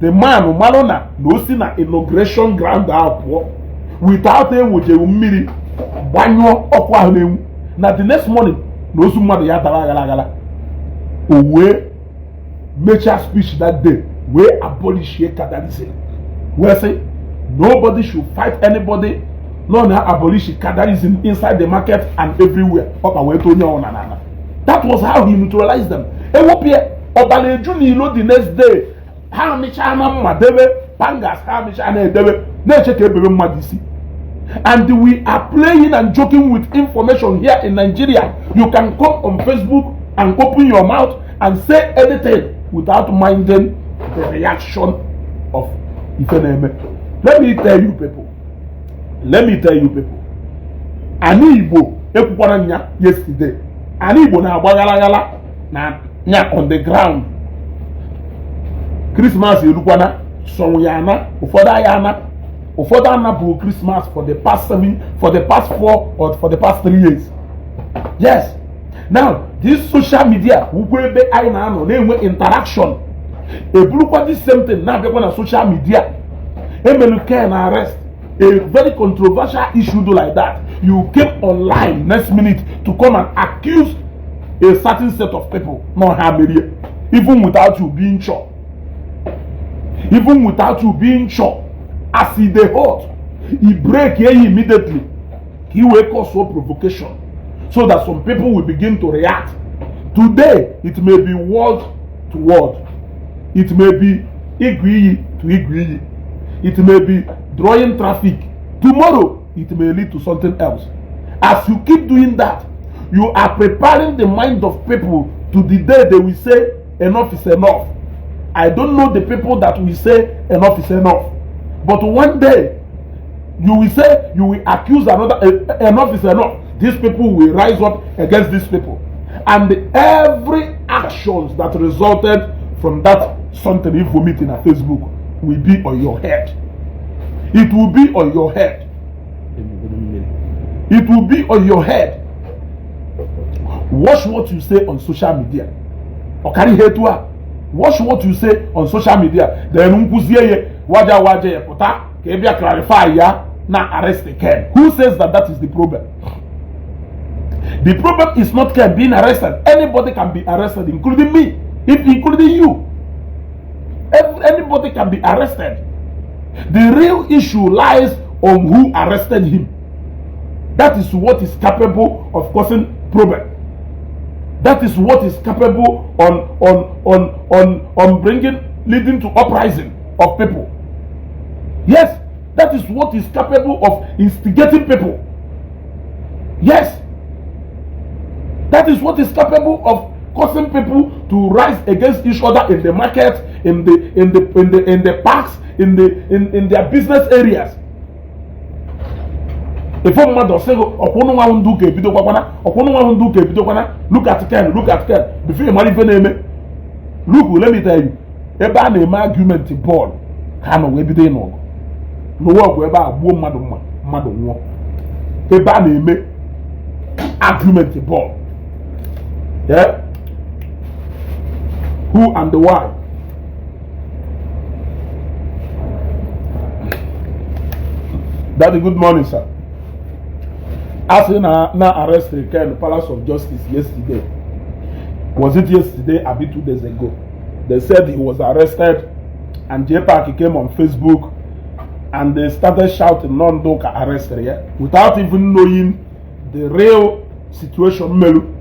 the man malụ na o si na inauguration ground ahụ pụọ without a mmiri gbanyụọ ọkụ ahụ na-enwu na the next morning na ozu mmadụ ya dara agala o wee mechaa speech that day wee abolish Kadarism wee say nobody should fight anybody no na abolish Kadarism inside the market and everywhere ọkpa wee too onye ọna na that was how he neutralized them. Ewopie ọbaleju n'ilo the next day ha mechaa na mma debe pangas ha mechaa na edebe na-eche ka ebebe mmadụ isi. And we are playing and joking with information here in Nigeria. You can come on Facebook and open your mouth and say anything without minding the reaction of Ifeneme. Let me tell you people. Ani Igbo ekwukwana nya yesterday. Ani Igbo na agbagala na nya on the ground. Christmas elukwana sonwyana ụfọdụ ayana ụfọdụ anapụ Christmas for the past 4 or for the past 3 years. Yes. Now, this social media, ebe anyị na-anọ na-enwe interaction. Ebulukwa the same thing na-abịakwa na social media. Emelu can arrest a very controversial issue like that. You came online next minute to come and accuse a certain set of people. No harm, even without you being sure. Even without you being sure. As he dey hot, he break here immediately. He will cause for provocation, so that some people will begin to react. Today, it may be word to word. It may be Igwe to Igwe. It may be drawing traffic. Tomorrow, it may lead to something else. As you keep doing that, you are preparing the mind of people to the day they will say, enough is enough. I don't know the people that will say, enough is enough. But one day, you will say, you will accuse another, enough is enough. These people will rise up against these people. And every actions that resulted from that something info meeting at Facebook will be on your head. It will be on your head. It will be on your head. Watch what you say on social media. Okari hetua. Watch what you say on social media. Then unkuziye waja ye pota kebia clarify ya na arrest Ken. Who says that is the problem? The problem is not Ken being arrested. Anybody can be arrested, including me, including you. Anybody can be arrested. The real issue lies on who arrested him. That is what is capable of causing problem. That is what is capable on leading to uprising of people. Yes, that is what is capable of instigating people. Yes, that is what is capable of causing people to rise against each other in the market, in the parks, in their business areas. If a mother say, look at Ken, before you marry name, look, let me tell you, a name argument in Paul, can we be there no work whereby madam, a name argument in Paul. Yeah? Who and the why? Daddy, good morning, sir. As in now arrested in the Palace of Justice yesterday. Was it yesterday or 2 days ago? They said he was arrested, and J-Park came on Facebook and they started shouting non-doka arrested, yeah? Without even knowing the real situation. Melu.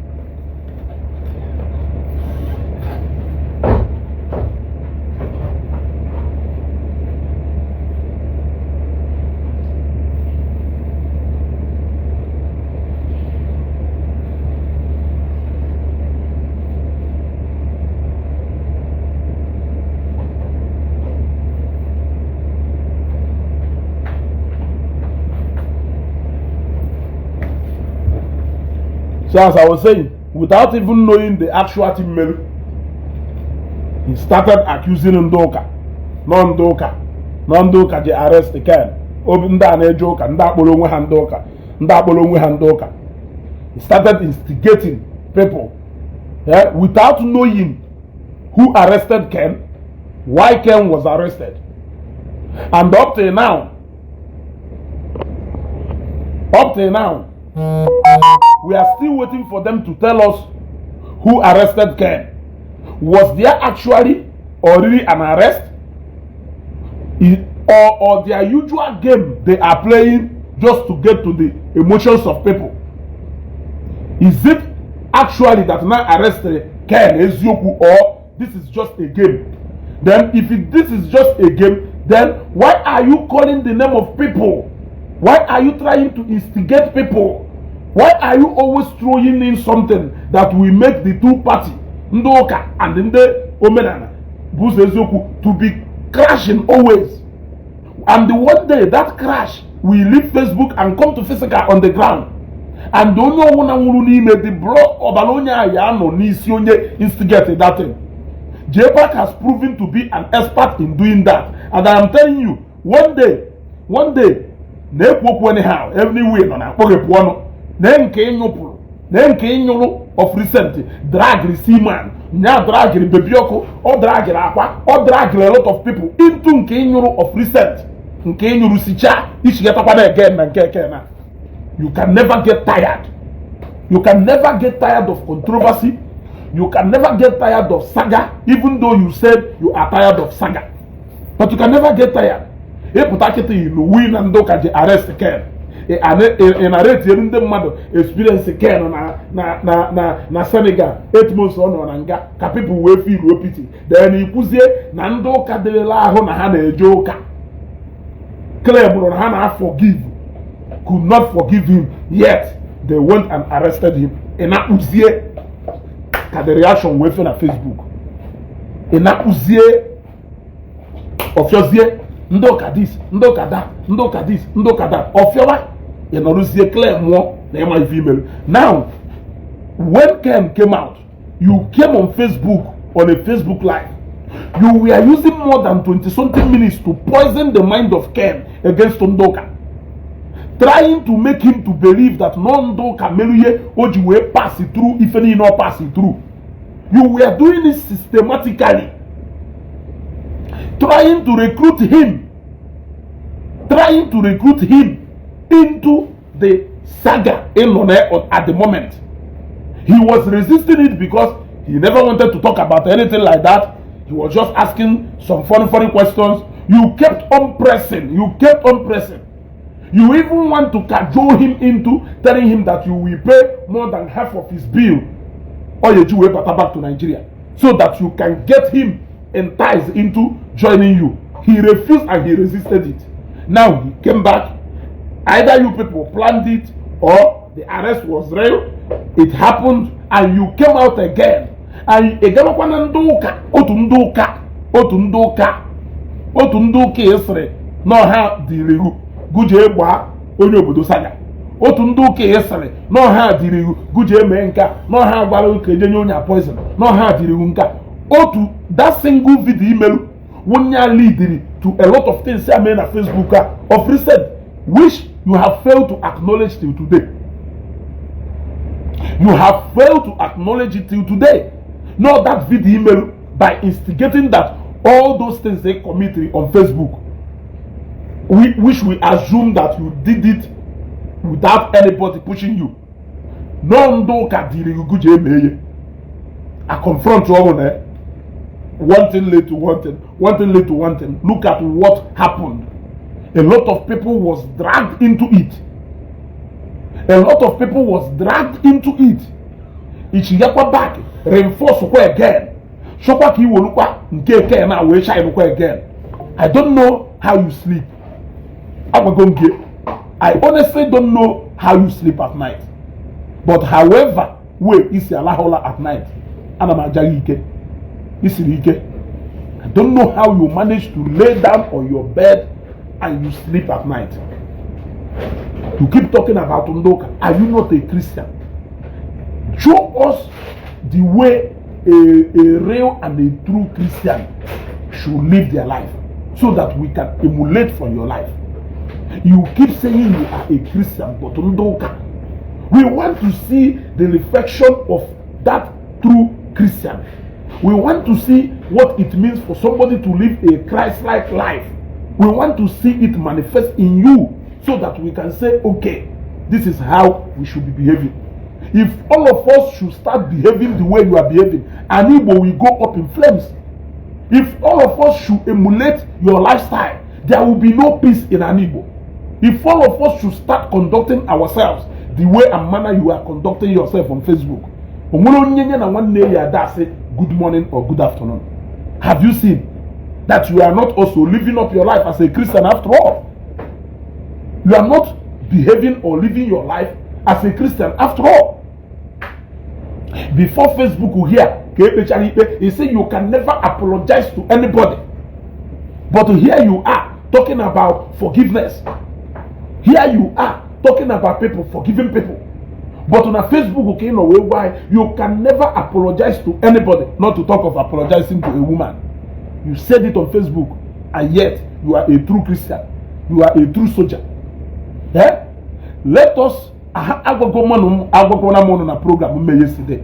So as I was saying, without even knowing the actual team, he started accusing Ndoka. Non-Doka je arrest the Ken. He started instigating people, yeah, without knowing who arrested Ken, why Ken was arrested. And up till now, Up till now, we are still waiting for them to tell us who arrested Ken. Was there actually already an arrest? Or their usual game they are playing just to get to the emotions of people? Is it actually that now arrested Ken Ezioku, or this is just a game? Then if this is just a game, then why are you calling the name of people? Why are you trying to instigate people? Why are you always throwing in something that will make the two parties, Ndoka and Nde Omenana, Buzezoku, to be crashing always? And the one day that crash will leave Facebook and come to physical on the ground. And don't know when the bro Obalonia Yano Nisionye instigated that thing. JPAC has proven to be an expert in doing that. And I am telling you, one day, anyhow, everywhere on a Pokepuano, then came of recent drag seaman, now drag Bebioko, or drag Aqua, or drag a lot of people into Kenyoro of recent. Nkenyuru Sicha, each get up again and Kekena. You can never get tired. You can never get tired of controversy. You can never get tired of saga, even though you said you are tired of saga. But you can never get tired. You win and don't arrest Ken. And arrest the mother experience Ken na Senegal 8 months on Anga. People will feel pity. Then you put Nando Kadela Hona Hana Joka. Claim Hana forgive. Could not forgive him, yet they went and arrested him. And that was the reaction waiting on Facebook. And that was the of your year, Ndoka this, Ndoka that, Ndoka this, Ndoka that. Of your life, and all this claim more than my female. Now, when Ken came out, you came on Facebook on a Facebook Live. You were using more than 20-something minutes to poison the mind of Ken against Ndoka, trying to make him to believe that Ndoka Meluye Ojiwe pass it through, if any not pass it through. You were doing it systematically, trying to recruit him into the saga at the moment. He was resisting it because he never wanted to talk about anything like that. He was just asking some funny questions. You kept on pressing. You even want to cajole him into telling him that you will pay more than half of his bill, or you will back to Nigeria, so that you can get him enticed into joining you. He refused and he resisted it. Now he came back. Either you people planned it or the arrest was real. It happened and you came out again. And again, Otunduka Esre, no ha dirigu, Guje Bwa, Onyobodo Saga. Otunduka Esre, no ha dirigu, Guje Menka, no ha Balu Kejenyonya poison, no ha dirigunka. Otu, that single video email, Wunya lead to a lot of things I made on Facebook of recent, which you have failed to acknowledge till today. You have failed to acknowledge it till today. Not that video email by instigating that all those things they committed on Facebook, which we assume that you did it without anybody pushing you. I confront you all there. One thing led to one thing. Look at what happened. A lot of people was dragged into it. Ichiyakwa back, reinforce again. Shopaki wolukwa nke na we shine again. I don't know how you sleep. I honestly don't know how you sleep at night. But however, we is alahola at night. Anamajagike. Isirike. I don't know how you manage to lay down on your bed and you sleep at night. You keep talking about Ndoka. Are you not a Christian? Show us the way a real and a true Christian should live their life, so that we can emulate from your life. You keep saying you are a Christian, but Ndoka, we want to see the reflection of that true Christian. We want to see what it means for somebody to live a Christ-like life. We want to see it manifest in you, so that we can say, okay, this is how we should be behaving. If all of us should start behaving the way you are behaving, an Igbo will go up in flames. If all of us should emulate your lifestyle, there will be no peace in an Igbo. If all of us should start conducting ourselves the way and manner you are conducting yourself on Facebook, good morning or good afternoon. Have you seen that you are not also living up your life as a Christian after all? You are not behaving or living your life as a Christian after all. Before Facebook will hear, he said you can never apologize to anybody. But here you are talking about forgiveness. Here you are talking about people forgiving people. But on a Facebook, okay, no way why you can never apologize to anybody, not to talk of apologizing to a woman. You said it on Facebook, and yet you are a true Christian. You are a true soldier. Yeah? Let us on a program yesterday.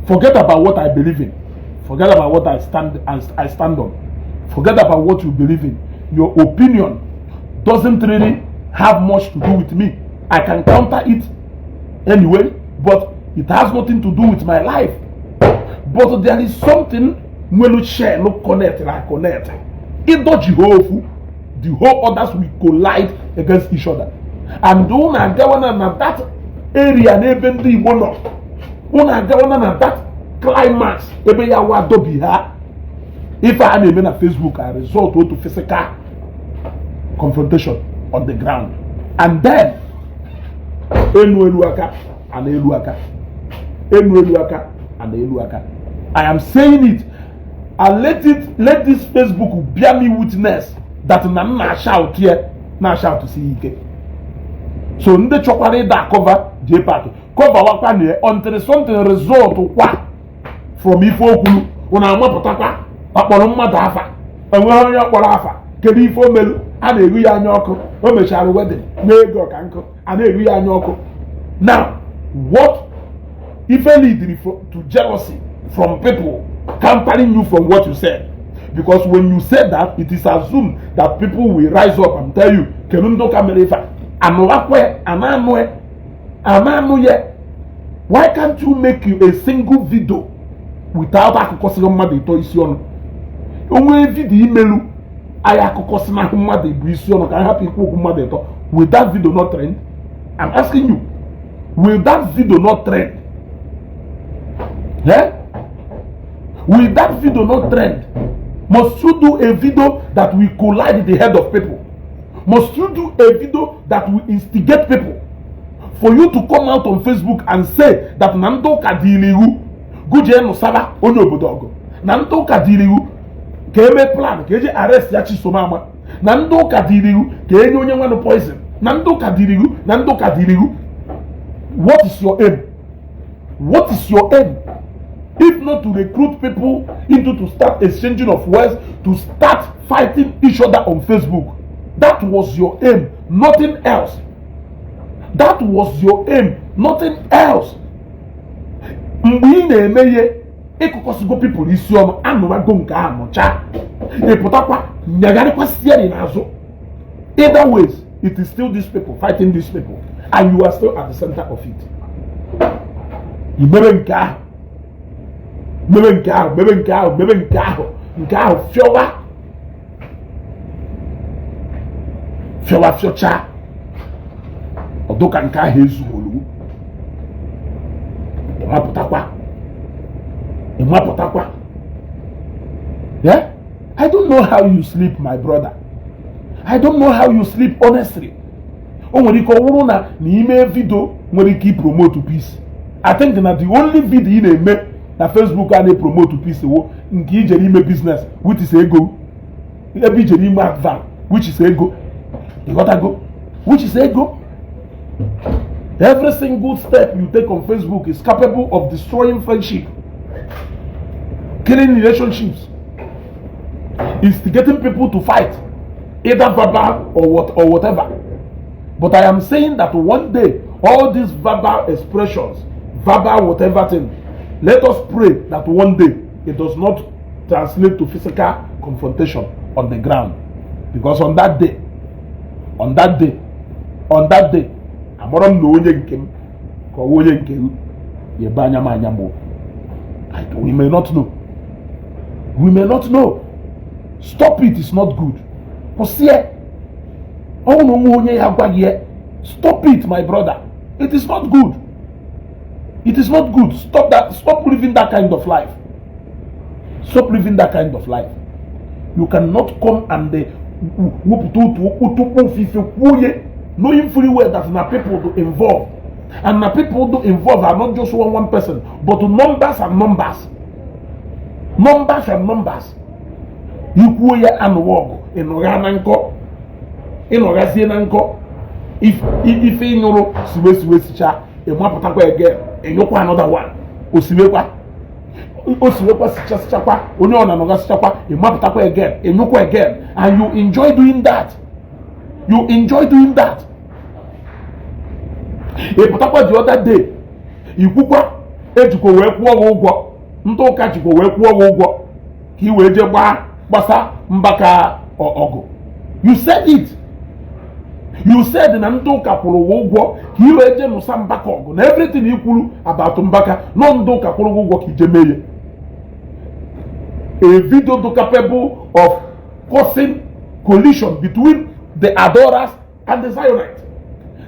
Forget about what I believe in. Forget about what I stand on. Forget about what you believe in. Your opinion doesn't really have much to do with me. I can counter it anyway, but it has nothing to do with my life. But there is something when we share, no connect, like connect. It does the whole others will collide against each other. And don't I go on that area, even the one when I go on that climax, maybe I want to be here. If I am even on Facebook, I resort to physical confrontation on the ground. And then I am saying it, and let this Facebook bear me witness that na shout here, na shout to see it. So in the chocolate that cover J Park cover wakane until something result from Ifokulu when I'm up akpọrọ mmadụ afa enwe onye akpọrọ afa kedu ife omelu a na-eru ya anya ọkụ o mechara wedding n'ego ka nkụ a na-eru ya anya ọkụ. Now what if lead to jealousy from people countering you from what you said? Because when you said that, it is assumed that people will rise up and tell you kenundo kamerifa anowakwe ananu ye. Why can't you make you a single video without akukosiro mmadụ ito isi ọnụ? Onwe video imelu aya akukosina mmadụ ibu isi ọnụ ka I happy ikwu mmadụ ito. Will that video not trend? I'm asking you. Will that video not trend? Yeah? Will that video not trend? Must you do a video that will collide the head of people? Must you do a video that will instigate people? For you to come out on Facebook and say that Nando Kadiliru Guje no Saba onye obodo ogo. Nando Kadiliru ka eme plan ka eje arrest ya Chisomama. Nando Kadiliru ka enye onye nwa no poison. Nando Kadiliru. What is your aim? What is your aim? If not to recruit people to start exchanging of words, to start fighting each other on Facebook. That was your aim, nothing else. That was your aim, nothing else. Mgbe na-emeye ekukosigo people isi ọma anụmago nke a nọcha eputakwa nyagarịkwa sieri n'azụ. Either ways, it is still these people fighting these people, and you are still at the center of it. Imebe nke ahụ, nke ahụ fiocha odoka nke ahụ ezugholu ịmapụtakwa. Yeah? I don't know how you sleep, my brother. I don't know how you sleep, honestly. O nwere ike ọwụrụ na n'ime video nwere ike promote peace. I think that the only video ị na-eme na Facebook a na-promote peace wo nke ijere ime business which is ego. Ebe ijere ime advert which is ego. You gotta go, which is ego. Every single step you take on Facebook is capable of destroying friendship, killing relationships, instigating people to fight, either verbal or whatever. But I am saying that one day, all these verbal expressions, verbal whatever thing, let us pray that one day it does not translate to physical confrontation on the ground. Because on that day, amara m na onye nke m ka ọ onye nke ya ebe anya m anya m we may not know. We may not know. Stop it, it's not good. Stop it, my brother. It is not good. It is not good. Stop that. Stop living that kind of life. Stop living that kind of life. You cannot come and knowing fully well that now people to involve. And now people to involve are not just one person, but numbers and numbers. Numbers and numbers. If in Euro sicha a mapatako again and you another one osiwekwa sichapa only on another sichapa a mapatako again and you again, and you enjoy doing that. You enjoy doing that. A patako the other day ikukwa ejuko we kwuo ụgwọ ntụ ụka jikwa we kwuo ụgwọ ka I wee je gbasa mbaka ọgụ. You said it. You said na ntụ ụka kwụrụ ụgwọ ka I wee je nusa mbaka ọgụ na everything I kwuru about mbaka no ntụ ụka kwụrụ ụgwọ ka ije mee. A video capable of causing collision between the adorers and the Zionites.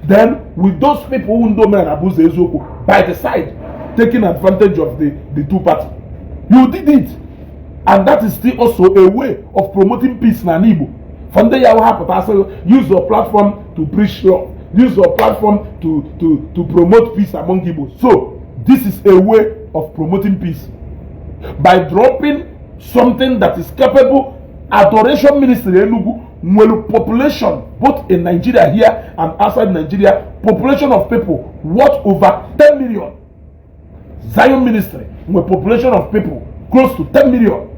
Then with those people who don't men abuse Ezoku by the side, taking advantage of the two parties. You did it. And that is still also a way of promoting peace in Igbo. From there you have to use your platform to preach love. Use your platform to promote peace among Igbo. So this is a way of promoting peace. By dropping something that is capable, adoration ministry Enugu, population both in Nigeria here and outside Nigeria, population of people worth over 10 million. Zion ministry with population of people close to 10 million.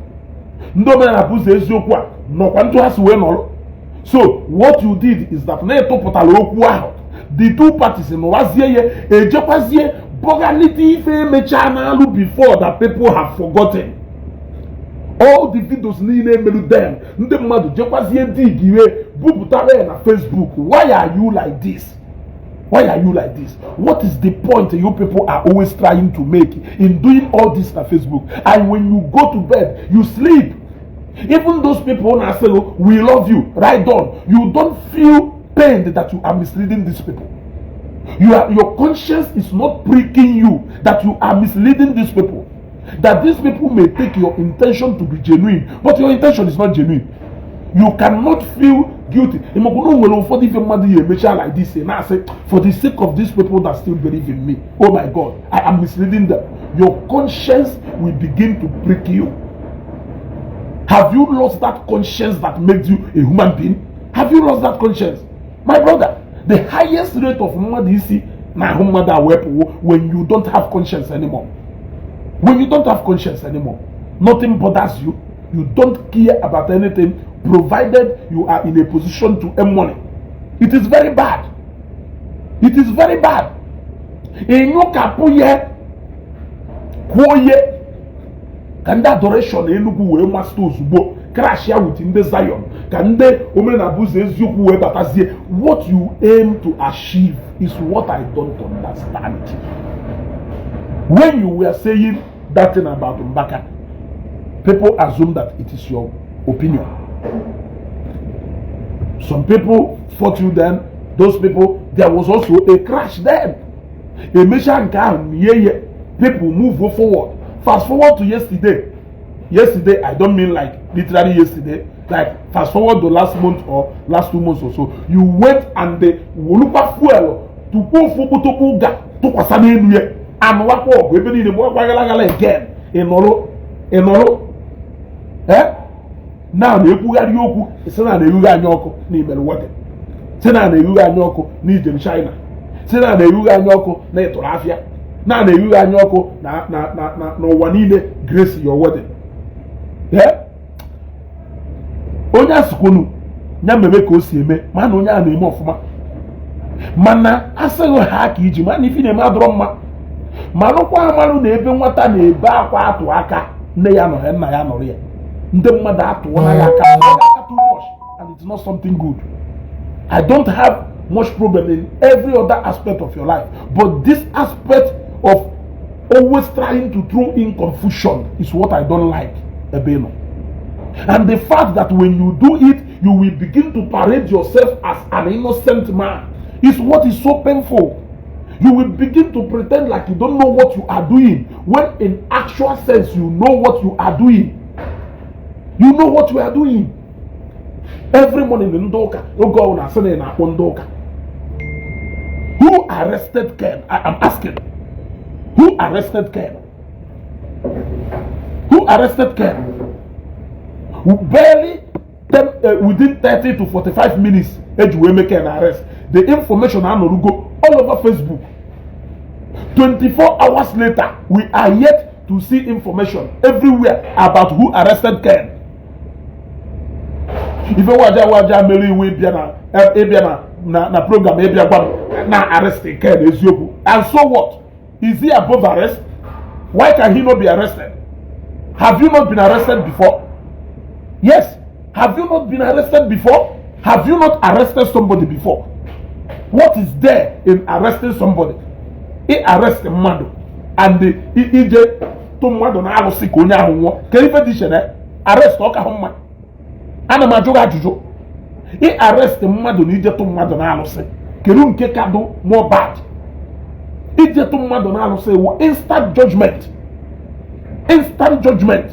So what you did is that the two parties in before that people have forgotten. All the videos them na Facebook. Why are you like this? Why are you like this? What is the point you people are always trying to make in doing all this on Facebook? And when you go to bed, you sleep. Even those people who say, we love you, right on. You don't feel pained that you are misleading these people. Your conscience is not pricking you that you are misleading these people. That these people may take your intention to be genuine, but your intention is not genuine. You cannot feel guilty. Like this, and I say, for the sake of these people that still believe in me, oh my God, I am misleading them. Your conscience will begin to prick you. Have you lost that conscience that makes you a human being? Have you lost that conscience? My brother, the highest rate of murder you see now when you don't have conscience anymore. When you don't have conscience anymore, nothing bothers you. You don't care about anything, provided you are in a position to earn money. It is very bad. It is very bad. In your kapuye, can that adoration Enugu we must go crash here within the Zion? Can they what you aim to achieve is what I don't understand. When you were saying that thing about Mbaka, people assume that it is your opinion. Some people fought you then. Those people, there was also a crash then. A mission came, people move forward. Fast forward to yesterday. Yesterday, I don't mean like literally yesterday. Like fast forward to last month or last 2 months or so. You went and the Wolupa fuel to go for Putopuga to Pasani and Wapo, we believe the work again. In Oro. Eh? Now the Puga Yoku, Sena the Yuga Yoko, Nibel Water. Sena the Yuga Yoko, need in China. Sena the Yuga Yoko, Neto Afia. Now the Yuga Yoko, no one need grace your wedding. Yeah? Onya Sukunu, Yamebe Kosime, man, Onya name of Mana, Aselo Haki, man, if you never drama. Manokwa Manu nebe nwata na ebe akwa atu aka nne ya no henna ya no re nde mmada atu wona ya aka too much, and it's not something good. I don't have much problem in every other aspect of your life. But this aspect of always trying to throw in confusion is what I don't like, Ebeno. And the fact that when you do it, you will begin to parade yourself as an innocent man is what is so painful. You will begin to pretend like you don't know what you are doing, when in actual sense you know what you are doing. You know what you are doing. Every morning in Ndoka, you go on and say in Ndoka. Who arrested Ken? I am asking. Who arrested Ken? Who arrested Ken? Barely within 30 to 45 minutes, you will make an arrest. The information will go all over Facebook. 24 hours later, we are yet to see information everywhere about who arrested Ken. If you watch Mary na program na arrested Ken, and so what? Is he above arrest? Why can he not be arrested? Have you not been arrested before? Yes. Have you not been arrested before? Have you not arrested somebody before? What is there in arresting somebody? He arrests a man and the EJ to mmadụ na alụsị ka onye ahụ nwụọ. Ka ife dị iche na arrest ọka hụ mma. Ana m ajụ ajụjụ. He arrest mmadụ na ije to mmadụ na alụsị. Kedu nke ka dị more bad? Ije to mmadụ na alụsị wụ instant judgment. Instant judgment.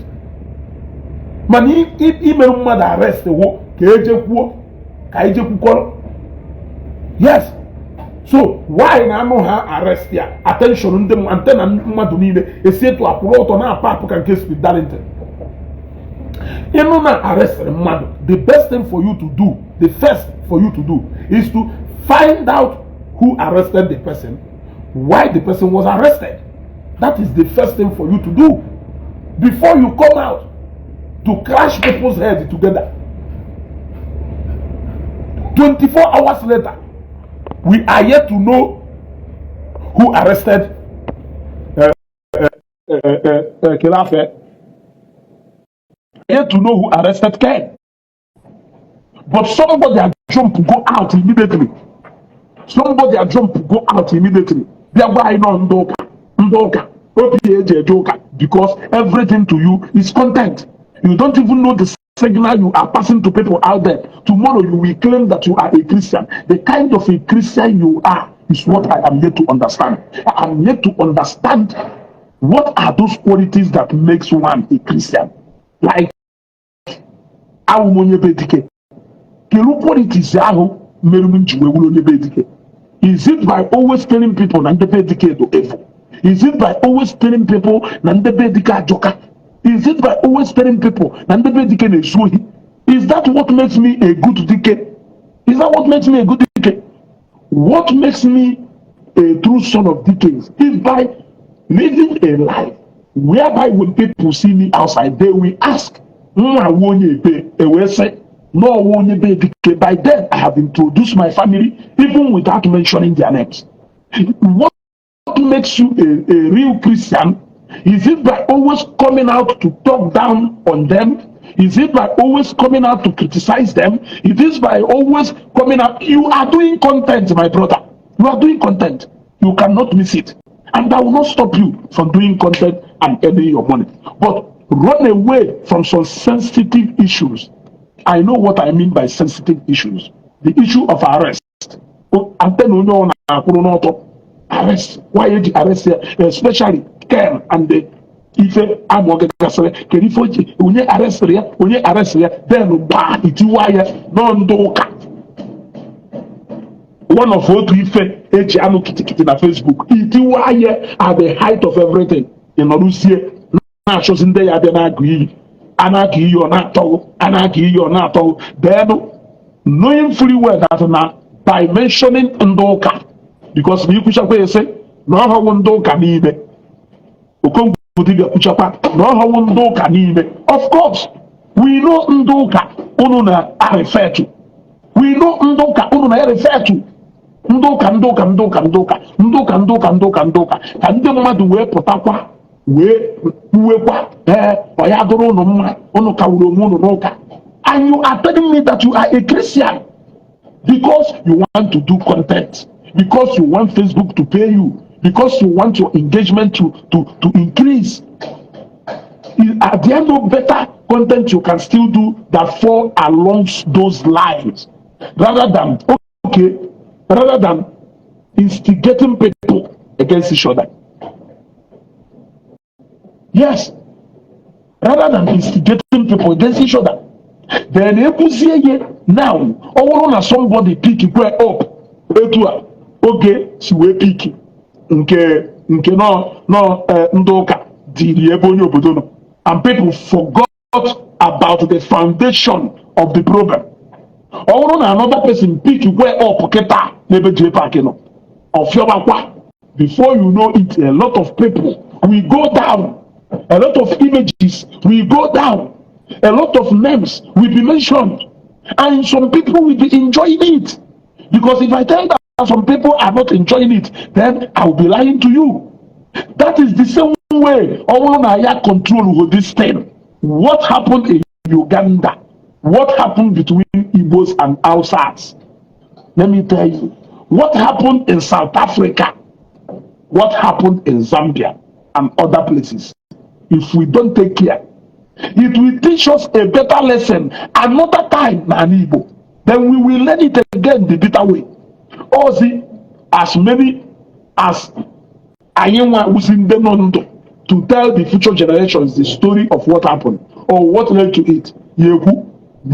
Man, ime mmadụ arrest wụ ka eje kwuo ka eje kwukọrọ. Yes. So why na no ha arrest ya? Attention ndị antena mmadụ niile esietu apụrụ ọtọ na apapụ ka nke speed darlington. Ịnụ na arrest mmadụ, the best thing for you to do, the first for you to do is to find out who arrested the person, why the person was arrested. That is the first thing for you to do before you come out to crash people's heads together. 24 hours later, we are yet to know who arrested Kilafe. Yet to know who arrested Ken. But somebody had jumped to go out immediately. Somebody had jumped to go out immediately. Thereby I know Ndoka, because everything to you is content. You don't even know the signal you are passing to people out there. Tomorrow you will claim that you are a Christian. The kind of a Christian you are is what I am yet to understand. I am yet to understand what are those qualities that makes one a Christian. Like is it by always telling people evil? Is it by always telling people joka? Is it by always telling people is that what makes me a good DK? Is that what makes me a good DK? What makes me a true son of DKs is by living a life whereby when people see me outside, they will ask, by then I have introduced my family even without mentioning their names. What makes you a real Christian? Is it by always coming out to talk down on them? Is it by always coming out to criticize them? It is by always coming out. You are doing content, my brother. You are doing content. You cannot miss it. And that will not stop you from doing content and earning your money. But run away from some sensitive issues. I know what I mean by sensitive issues. The issue of arrest. Arrest. Why did you arrest here? Especially Ken and the Ife Amogasare. Can you when you arrest here, then it wire non-doka. One of what Ife Ejano Kitty na Facebook. It wire at the height of everything. In Orusia, now shows in there, I don't agree. Anarchy or not told, anarchy or not told. Then knowing fully well that now by mentioning Ndoka. Because we push away say, no how one dog can eat it. Of course, we know Ndoka Ununa are referred to. We know Ndoka Ununa are referred to. Ndoka. And the man to wear Potaqua, and you are telling me that you are a Christian. because you want to do content, because you want Facebook to pay you, because you want your engagement to increase. Are there no better content you can still do that fall along those lines rather than instigating people against each other? Yes, rather than instigating people against each other. Then now all on somebody pick where up okay she will pick nke no ndoka diri ebe onye obodo no, and people forgot about the foundation of the problem. All on another person pick where up keta nebe je park no of your bakwa. Before you know it, a lot of people will go down, a lot of images will go down, a lot of names will be mentioned, and some people will be enjoying it. Because if I tell that some people are not enjoying it, then I will be lying to you. That is the same way all Naya control with this thing. What happened in Uganda? What happened between Igbos and Hausas? Let me tell you. What happened in South Africa? What happened in Zambia and other places? If we don't take care, it will teach us a better lesson another time than Igbo. Then we will learn it again the bitter way. Or see, as many as anyone who's in the Nondo to tell the future generations the story of what happened or what led to it. They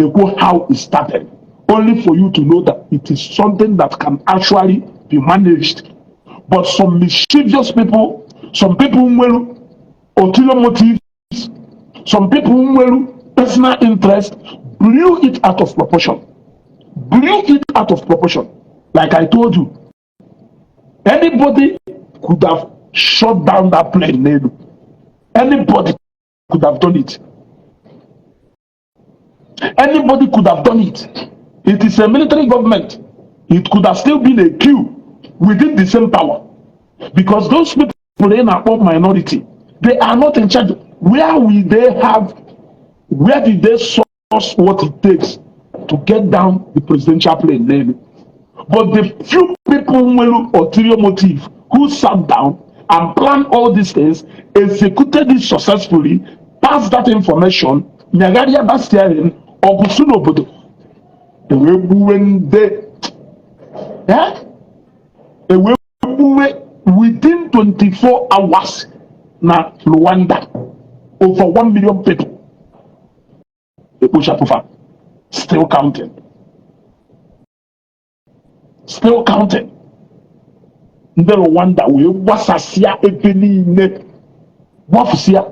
go how it started. Only for you to know that it is something that can actually be managed. But some mischievous people, some people who will ulterior motives, some people who will personal interest, blew it out of proportion. Blew it out of proportion. Like I told you, anybody could have shut down that plane. Anybody could have done it. Anybody could have done it. It is a military government. It could have still been a coup within the same power. Because those people in our own minority, they are not in charge. Where did they source what it takes to get down the presidential plane? But the few people who were ulterior motive, who sat down and planned all these things, executed it successfully, passed that information, Nyagaria Bastian, Ogusunobodo. Within 24 hours, na Rwanda, over 1 million people. Still counting. Still counting. The Rwanda we wasasia ebeni wafusia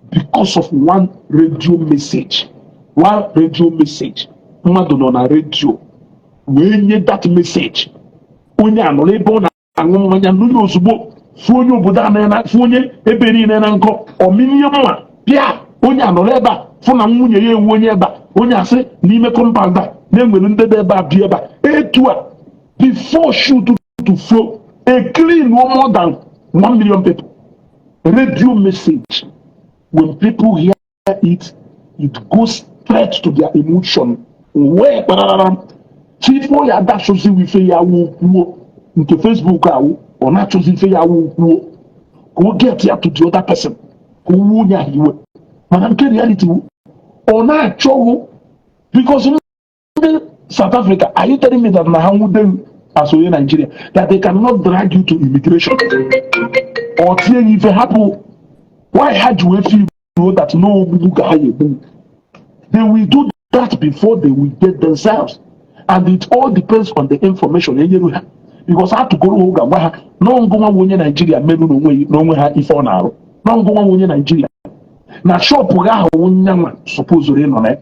because of one radio message. One radio message. Mmadụ na radio. We need that message. Onye anọlebe na aṅụ mmanya n'ụlọ ozugbo fu onye obodo na fu onye eberi na nkọ ominie mma bịa onye anọlebe a fu na nwunye ya ewu onye ebe onye asị n'ime compound a na-enwere ndebe ebe a bịa ebe etu a before shoot to flow a clean no more than 1 million people. Radio message, when people hear it, it goes straight to their emotion. Where people ya that shows we say ya wo into Facebook or not choosing say ya wo go get here to the other person who nya hiwe madam ke reality or not chowo because in South Africa, are you telling me that Nahamude as in Nigeria that they cannot drag you to immigration or if it happen? Why had you feel that no they will do that before they will get themselves, and it all depends on the information because I have to go to no go wonye Nigeria menu no ha ife ọ na-arụ no go wonye Nigeria na shop ga wonye supposedly no na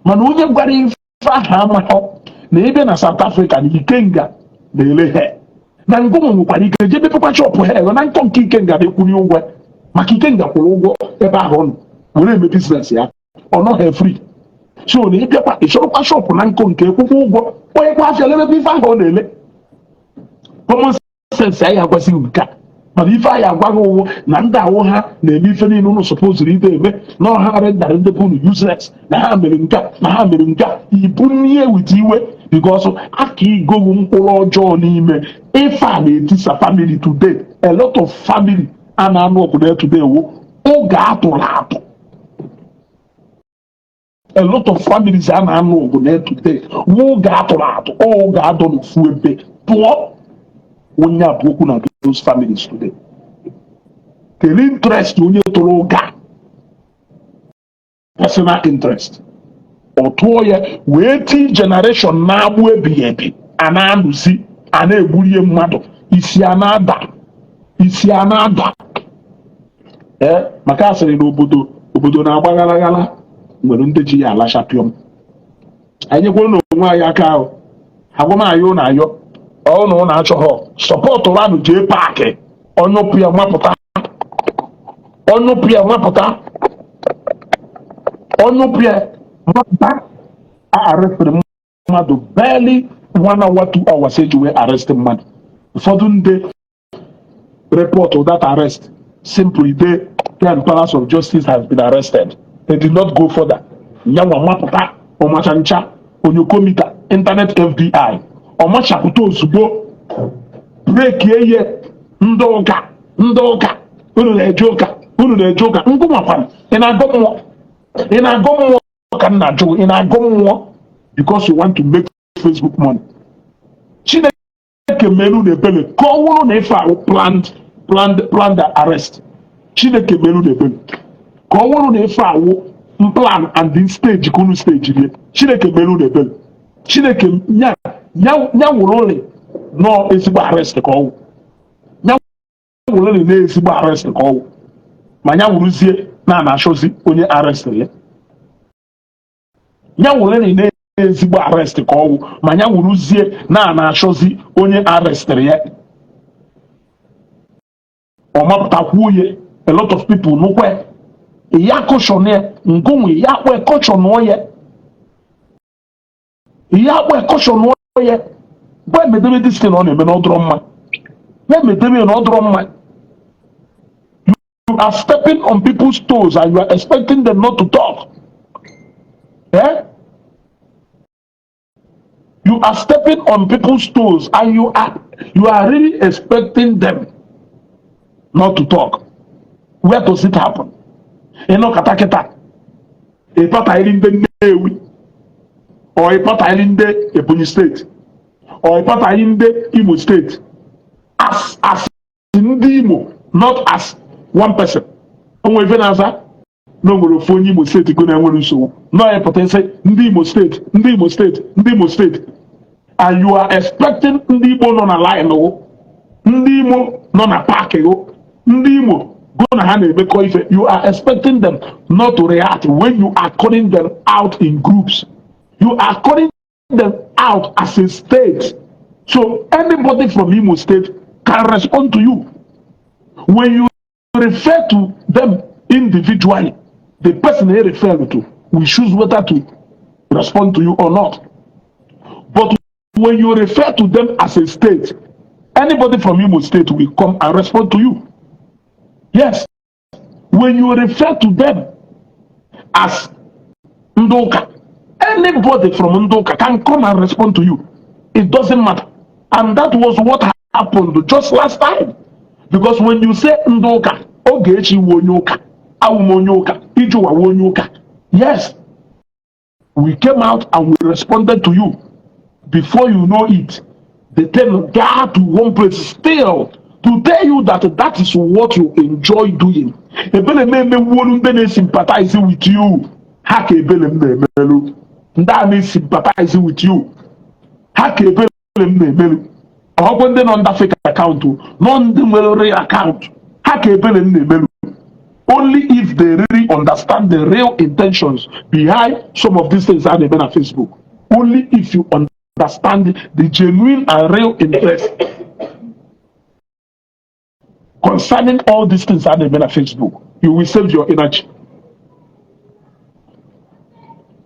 mana onye gwara ife aha amahọ na ebe na South Africa ni Ikenga na-ele he na ngụmụ nwekwara ike jebe pekwa shop he na nkọ nke Ikenga na-ekwunye ụgwọ maka Ikenga kwụrụ ụgwọ ebe ahụ nọ were eme business ya ọ nọ he free so na ịbịakwa ịchọrọkwa shop na nkọ nke ekwụkwọ ụgwọ onye kwa afịa lebe ife ahụ ọ na-ele common sense ya agwasị nke mana ife anyị agwaghị ụwụ na ndị awụ ha na-eme ife niile ụnụ supposed ide eme na ọha rendara ndị bụ useless na ha mere nke na ha mere nke ibu n'ihe wite iwe because aka igowu mkpụrụ ọjọọ n'ime ife a na-etisa family today. A lot of family a na-anụ ọgụ today wo oge atụrụ atụ. A lot of families a na-anụ ọgụ today wo oge atụrụ atụ, oge adọ n'ofu ebe pụọ. Onye abụ okwu na those families today. Kedu interest onye tụrụ ụga? Personal interest. Ọ tụọ ya wee tii generation na-agbụ ebighị ebi a na-anụzi a na-egburie mmadụ isi a na-ada. Maka asịrị na obodo na-agba ghalaghala nwere ndị ji ya alachapịọm. Anyị kwere na onwe anyị aka ahụ agwamaghị ụnụ ayọ ọnụ na-achọghọ sọpọtụ ranụ jee paakị ọnyụpụ ya mapụta arestịrị mmadụ barely 1 hour 2 hours eji wee arrest mmadụ. Ụfọdụ ndị report of that arrest simply the palace of justice has been arrested. They did not go further. Nyanwa mapụta ọmachancha onyokomita internet FBI ọmachapụta ozugbo breki ihe ndị ụka unu na-eje ụka ngụmakwana ị na-agụ mmụọ ka m na-ajụ ị na-agụ mmụọ because you want to make Facebook money. Chineke melu na ebele ka ọ wụrụ na ife ahụ planned arrest. Chineke melu na ebele ka ọ wụrụ na ife ahụ plan and the stage kunu stage rie. Chineke melu na ebele. Chineke nya wụrụ nọ ezigbo arrest ka ọwụ. Nya wụrụ na ezigbo arrest ka ọwụ. Ma nya wụrụzie na-achọzi onye arrest ya. Nya wụrụ na ezigbo arrest ka ọwụ ma nya wụrụzie na-achọzi onye arrest ya. Ọ mapụtakwuo ya a lot of people nukwe ya caution ya ngụnwe ya kwe caution ya. Ya kwe caution ya gwa emedebe dis thing ọ na-eme n'ọdụrọ mma. Ya emedebe n'ọdụrọ mma. You are stepping on people's toes and you are expecting them not to talk. You are stepping on people's toes and you are really expecting them not to talk. Where does it happen? Kataketa. Ipata ilinde Nnewi. Or ipata ilinde Ebonyi State. Or ipata ilinde Imo State. As ndị Imo, not as one person. Onwe ife na-aza no nwere ofu onye Imo State go na-enwere nsogbu. No ipata ise ndị Imo State. And you are expecting ndị Igbo nọ na line o, ndị Imo nọ na park o, ndị Imo go na ha na-emekọ ife. You are expecting them not to react when you are calling them out in groups. You are calling them out as a state. So anybody from Imo State can respond to you. When you refer to them individually, the person they refer to will choose whether to respond to you or not. But when you refer to them as a state, anybody from Imo State will come and respond to you. Yes. When you refer to them as Ndoka, anybody from Ndoka can come and respond to you. It doesn't matter. And that was what happened just last time. Because when you say Ndoka, Ogechi Wonyoka, Awumonyoka, Ijuwa Wonyoka, yes, we came out and we responded to you. Before you know it, they tell God to one place still to tell you that that is what you enjoy doing. Ebele me wonu be sympathize with you. Ha ka ebele me melu. Nda na sympathize with you. Ha ka ebele me melu. Ọ ndị nọ under fake account, nọ ndị nwere real account. Ha ka ebele me melu. Only if they really understand the real intentions behind some of these things that they made on Facebook. Only if you understand the genuine and real interest concerning all these things that they made on Facebook, you will save your energy.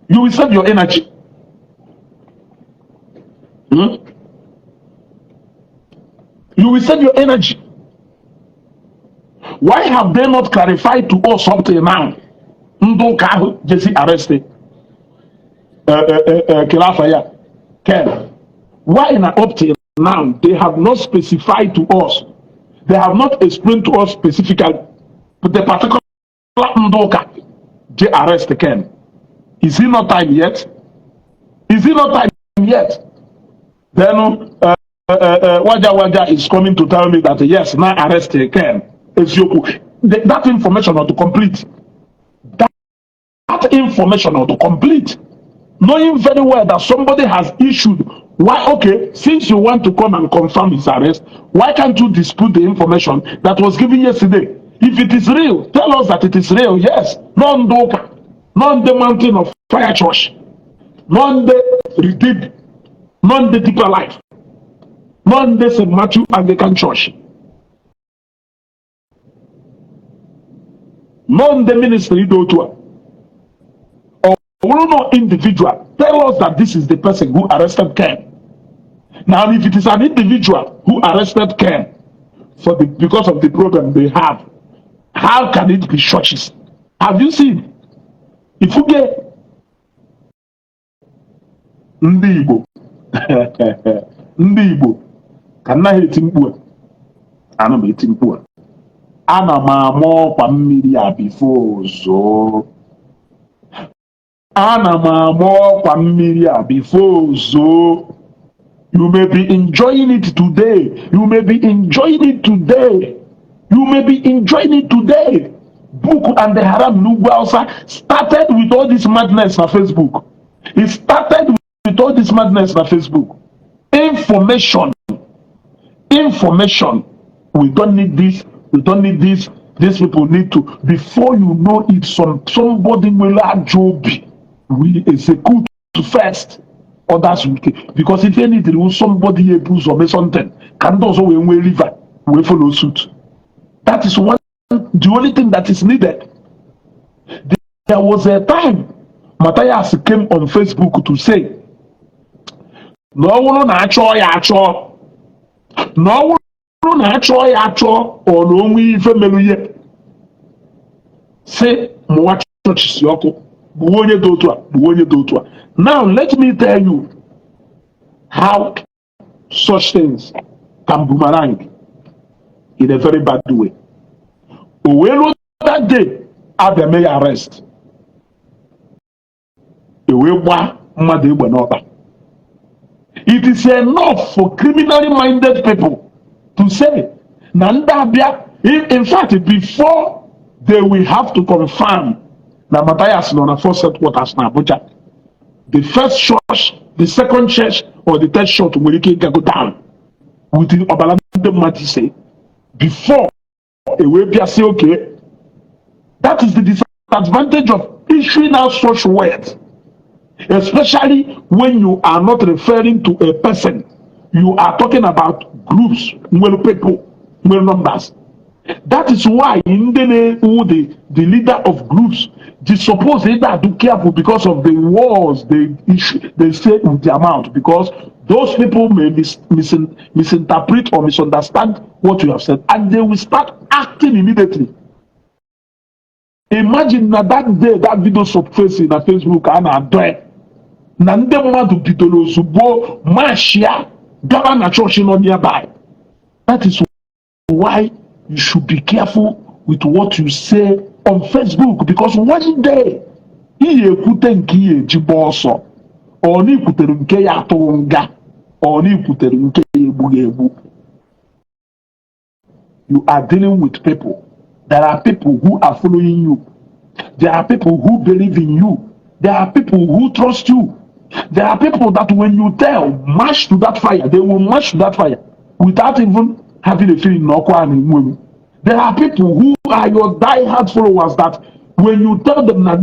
You will save your energy. You will save your energy. Why have they not clarified to us something now? Ndoka Jesse arrested. Kilafaya. Ken, why in up till now they have not specified to us, they have not explained to us specifically the particular Ndoka they arrest Ken. Is it not time yet? Is it not time yet? Then Waja is coming to tell me that yes, now arrest Ken. That information not to complete. That information not to complete. Knowing very well that somebody has issued. Why? Okay, since you want to come and confirm his arrest, why can't you dispute the information that was given yesterday? If it is real, tell us that it is real. Yes, not Ndoka, not the mountain of fire church, not the redeemed, not the deeper life, not the St. Matthew Anglican Church, not the ministry Dotua, or no individual. Tell us that this is the person who arrested Ken. Now, if it is an individual who arrested Ken because of the problem they have, how can it be churches? Have you seen? If you get ndị Igbo ka nna ha eti mkpu a, ana m eti mkpu a, ana m ama ọkwa mmiri a bifo ozo, ana m ama ọkwa mmiri a bifo ozo. You may be enjoying it today. You may be enjoying it today. You may be enjoying it today. Book and the Haram Nugwausa started with all this madness on Facebook. It started with all this madness on Facebook. Information. We don't need this. We don't need this. These people need to. Before you know it, somebody will job. We execute first. Others will, because if anything, somebody abuse or something, can also we river, we follow suit. That is the only thing that is needed. There was a time Matthias came on Facebook to say, no one natural, no one natural, or no we family. Say, more church yoko, buonye dotua. Now, let me tell you how such things can boomerang in a very bad way. Well, that day, Abia may arrest. It is enough for criminally minded people to say, Nanda, in fact, before they will have to confirm that Matthias Nona first headquarters in Abuja, the first church, the second church, or the third church will go down within Obalande Matisse before a way say okay. That is the disadvantage of issuing out such words, especially when you are not referring to a person, you are talking about groups, people, numbers. That is why in the leader of groups, they suppose they do careful because of the wars they say with their mouth, because those people may misinterpret or misunderstand what you have said, and they will start acting immediately. Imagine that day that video surfacing on Facebook and adoy. Nande madu bidolo subo mashia governor church in nearby. That is why you should be careful with what you say on Facebook, because one day you are dealing with people. There are people who are following you. There are people who believe in you. There are people who trust you. There are people that when you tell, march to that fire, they will march to that fire without even having a feeling. There are people who are your die-hard followers that when you tell them that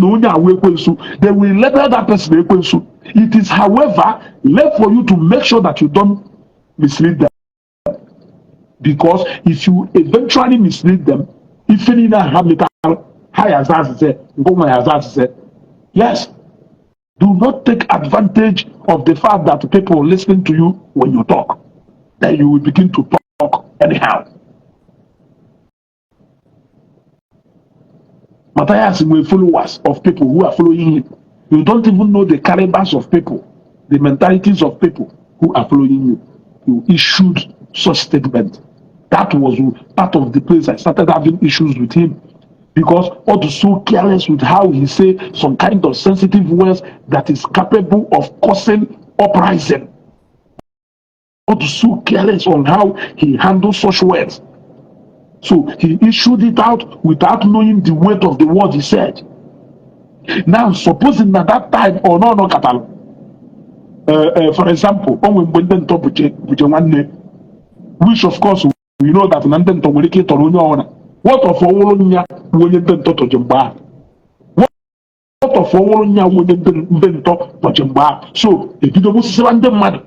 they will label that person. It is, however, left for you to make sure that you don't mislead them. Because if you eventually mislead them, if you need yes, do not take advantage of the fact that people listen to you when you talk. Then you will begin to talk anyhow. Matthias will followers of people who are following him. You don't even know the calibers of people the mentalities of people who are following you. You issued such statement. That was part of the place I started having issues with him, because all so careless with how he say some kind of sensitive words that is capable of causing uprising. All so careless on how he handles such words. So he issued it out without knowing the weight of the word he said. Now, supposing at that time or no catalog, for example, which of course we know that Nandento will get on what of all when you to Jimba? What of all when you to Jimba? So if you don't see them mad,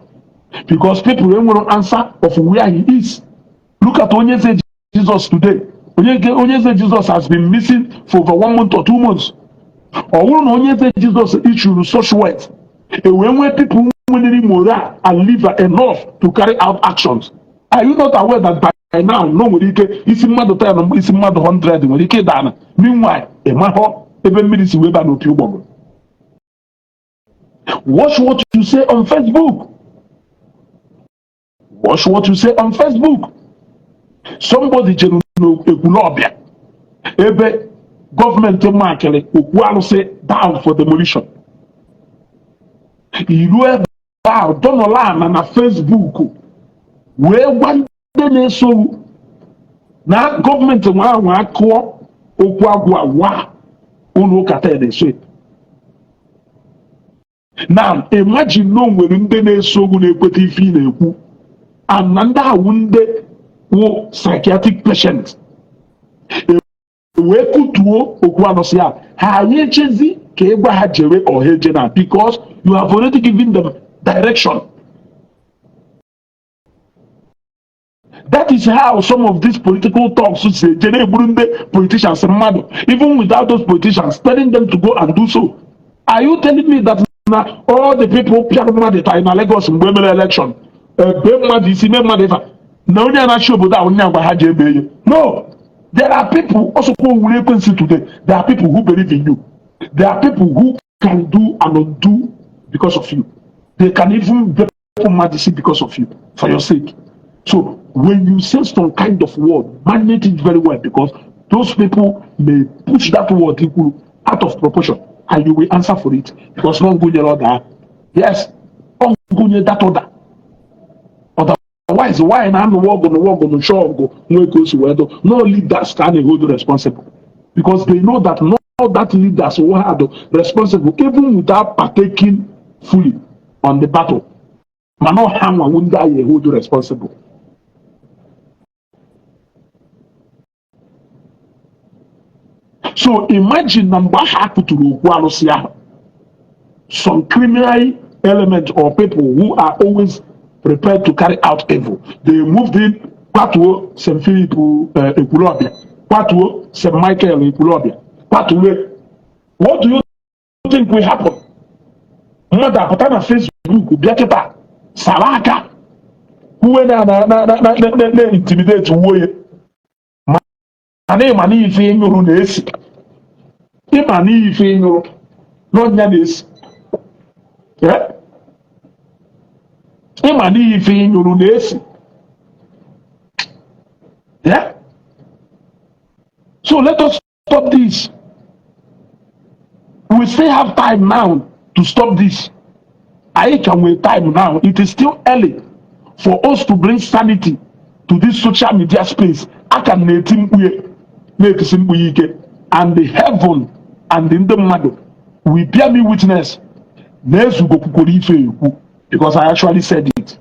because people don't want to answer of where he is. Look at Onye Jesus today. Onye Jesus has been missing for over 1 month or 2 months. Or Onye Jesus issued such words. When people need morale and liver enough to carry out actions. Are you not aware that by now, no one is in mad 10, is in mad 100, when he came down? Meanwhile, a maho, even medicine way back no people. Watch what you say on Facebook. Watch what you say on Facebook. Somebody genuine ekulobia. Ebe government market okualu say down for demolition. Ilu ebe a donola na Facebook. Wee one day na-eso na gọọmenti nwa ahụ akụọ okwu agwa wa ụlọ ụka taa na-eso. Now imagine na o nwere ndị na-eso ogwu na-ekweta ife ị na-ekwu, and na ndị ahụ ndị wụ psychiatric patient wee kutuo okwu alụsị ya, ha anyị echezi ka ịgwa ha jere ọha eje na, because you have already given them direction. That is how some of these political talks say, politicians, even without those politicians, telling them to go and do so. Are you telling me that now all the people in Lagos in women election, no, there are people also who will today. There are people who believe in you. There are people who can do and undo because of you. They can even be because of you, for your sake. So when you say some kind of word, manage it very well, because those people may push that word out of proportion, and you will answer for it. Because no good order. Yes, on good that order. Otherwise, why I'm on the show go no goes where no leaders can hold responsible, because they know that no that leaders will have responsible even without partaking fully on the battle. Man, no harm won't die hold responsible. So imagine some criminal element or people who are always prepared to carry out evil. They moved in Patuo, St. Philip Ekulobia, Patuo, St. Michael Ekulobia, Patuo. What do you think will happen? Mother Patana Facebook, Biaketa, Salaka, who went intimidate Woye. Mani ife nyoro na-esi. Mani ife nyoro n'ọnya na-esi. Mani ife nyoro na-esi. So let us stop this. We still have time now to stop this. I can wait time now. It is still early for us to bring sanity to this social media space. I can make him and the heaven and in the mother will bear me witness. Because I actually said it.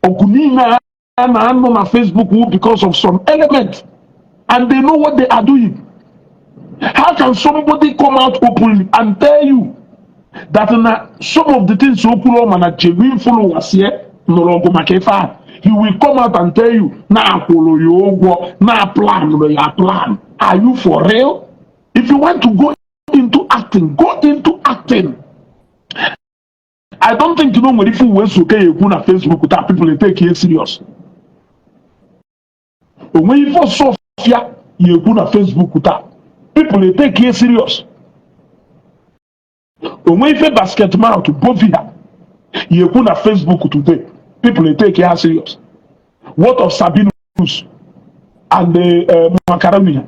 Okunina and on Facebook because of some element, and they know what they are doing. How can somebody come out openly and tell you that some of the things genuine followers here no longer make fun? He will come out and tell you, now follow your plan. Are you for real? If you want to go into acting, go into acting. I don't think you know when if you went to Facebook without people they take you serious. When you first saw Sophia, you put on Facebook without people they take you serious. When you basketball to Bovia, You put on Facebook today, people they take it serious. What of Sabinus and the Macaroni?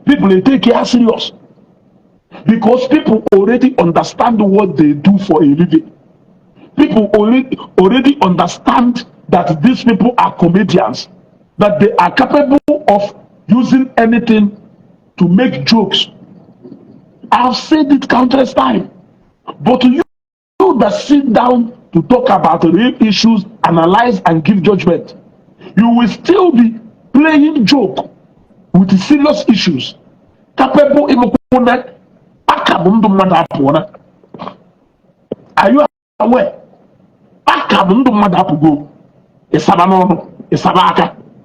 People they take it serious because people already understand what they do for a living. People already understand that these people are comedians, that they are capable of using anything to make jokes. I've said it countless times. But you that sit down to talk about real issues, analyze and give judgment, you will still be playing joke with serious issues. Capable are you aware?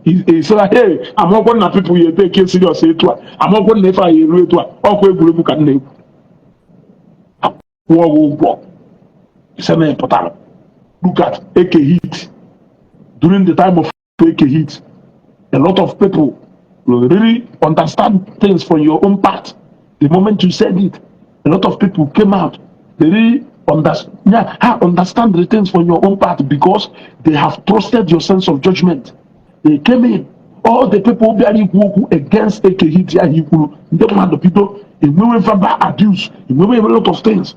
He said, hey, I'm not going to people you take it serious. I'm not going to never hear it. Look at AK heat. During the time of AK heat, a lot of people will really understand things from your own part. The moment you said it, a lot of people came out. They really understand the things from your own part because they have trusted your sense of judgment. They came in. All the people who against AK heat, the people in verbal abuse, in a lot of things.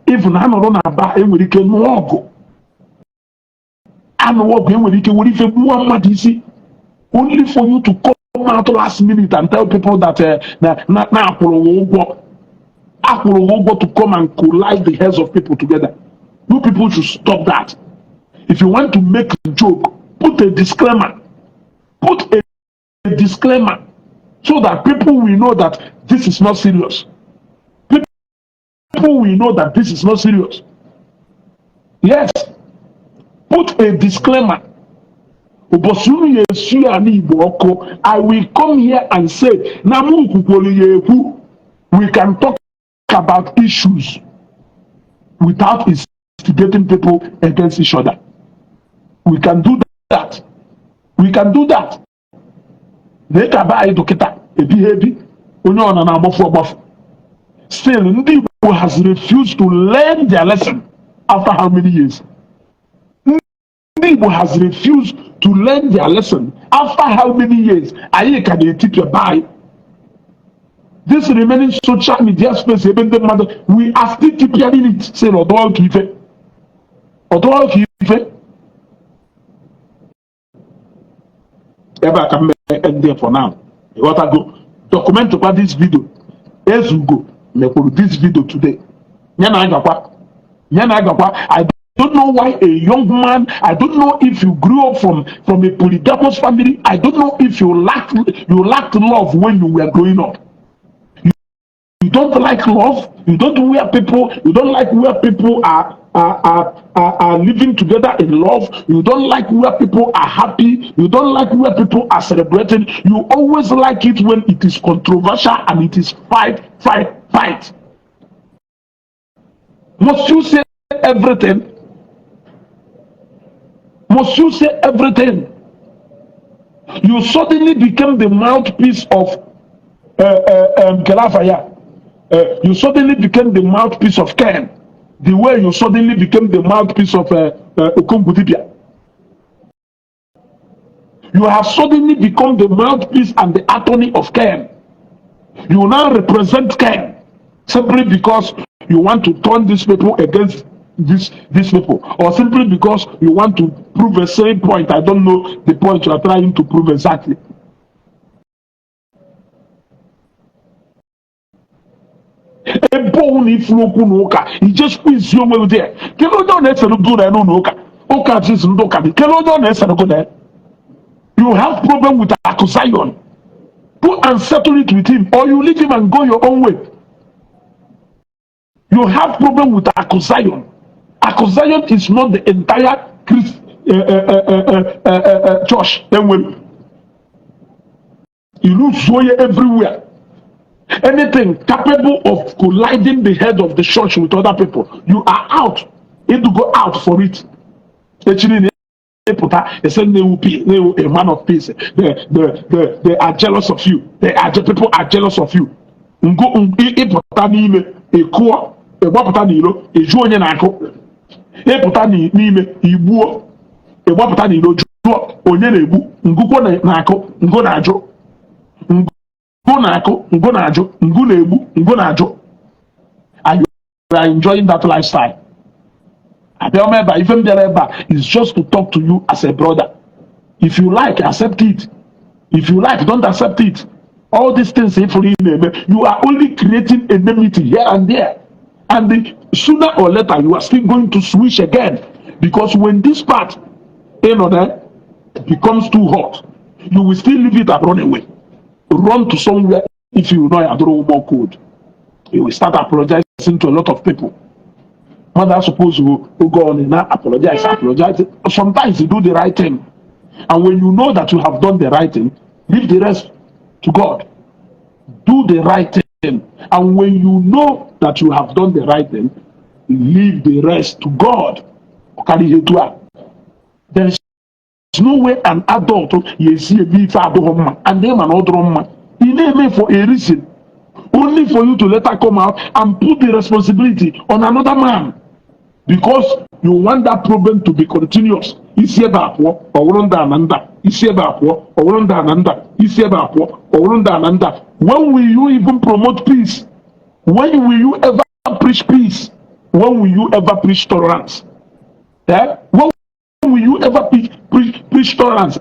Even I don't know about anybody can walk. I'm walking with you. What if you want to only for you to come out last minute and tell people that to come and collide the heads of people together? You people should stop that. If you want to make a joke, put a disclaimer. Put a disclaimer so that people will know that this is not serious. People will know that this is not serious. Yes. Put a disclaimer. I will come here and say, we can talk about issues without instigating people against each other. We can do that. We can do that. Still, Igbo has refused to learn their lesson after how many years? Igbo has refused to learn their lesson after how many years? Aye, can they tip your buy? This remaining social media space, we are still keeping it. Say, Odol Kife. Odol Kife. Ever come end there for now. You want to go document about this video. As you go, make this video today. I don't know why a young man, I don't know if you grew up from a polygamous family. I don't know if you lacked love when you were growing up. You don't like love. You don't where people. You don't like where people are living together in love. You don't like where people are happy. You don't like where people are celebrating. You always like it when it is controversial and it is fight. Must you say everything? Must you say everything? You suddenly became the mouthpiece of Kelafaya. You suddenly became the mouthpiece of Ken. The way you suddenly became the mouthpiece of Okungudibia. You have suddenly become the mouthpiece and the attorney of Ken. You now represent Ken simply because you want to turn these people against these people, or simply because you want to prove a certain point. I don't know the point you are trying to prove exactly. He just squeezed you over there. You have problem with Accusations. Go and settle it with him, or you leave him and go your own way. You have problem with Accusations. Accusations is not the entire church. You lose everywhere. Anything capable of colliding the head of the church with other people, you are out. You need to go out for it. Actually, a man of peace. They are jealous of you. People are jealous of you. ịgbapụta n'iro eju onye na-akụ, ịpụta n'ime igbuo, ịgbapụta n'iro jụọ onye na-egbu, ngụkwo na-akụ ngụ na-ajụ, ngụ na-akụ ngụ na-ajụ, ngụ na-egbu ngụ na-ajụ. And you are enjoying that lifestyle. Abịa if is just to talk to you as a brother. If you like, accept it. If you like, don't accept it. All these things, you are only creating enmity here and there. And sooner or later, you are still going to switch again. Because when this part, becomes too hot, you will still leave it and run away. Run to somewhere if you know you don't more code. You will start apologizing to a lot of people. Mother suppose you go on and apologize. Sometimes you do the right thing. And when you know that you have done the right thing, leave the rest to God. Do the right thing. And when you know that you have done the right thing, leave the rest to God. There is no way an adult and them an other he name for a reason. Only for you to let her come out and put the responsibility on another man. Because you want that problem to be continuous. When will you even promote peace? When will you ever preach peace? When will you ever preach tolerance? When will you ever preach tolerance?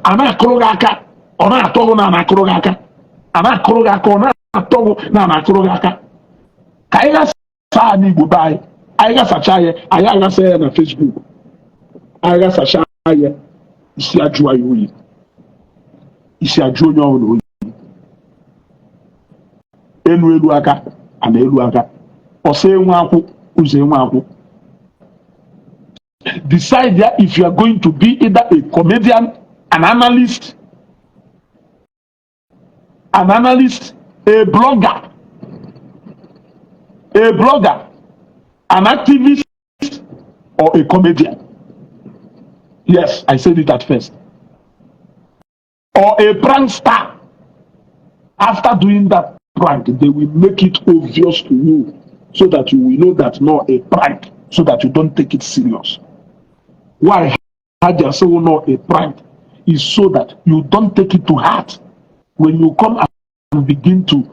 I got such a I got say on Facebook. I got such a isi ajua yoyi. Isi ajua nyo elu aka ana elu aka. Ose nwa akwu uze nwa akwu. Decide that if you are going to be either a comedian, an analyst, a blogger, an activist, or a comedian. Yes, I said it at first. Or a prankster. After doing that prank, they will make it obvious to you so that you will know that not a prank, so that you don't take it serious. Why had you say not a prank is so that you don't take it to heart. When you come and begin to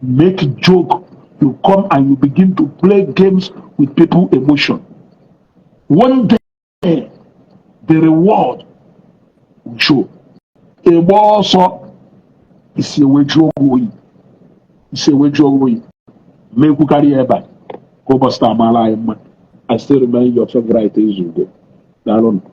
make a joke, you come and you begin to play games with people's emotion. One day, the reward will show. A also is a way joke. It's a way joke. Make you carry a bag. Go bust my life. I still remain your favorite Igbo. I don't know.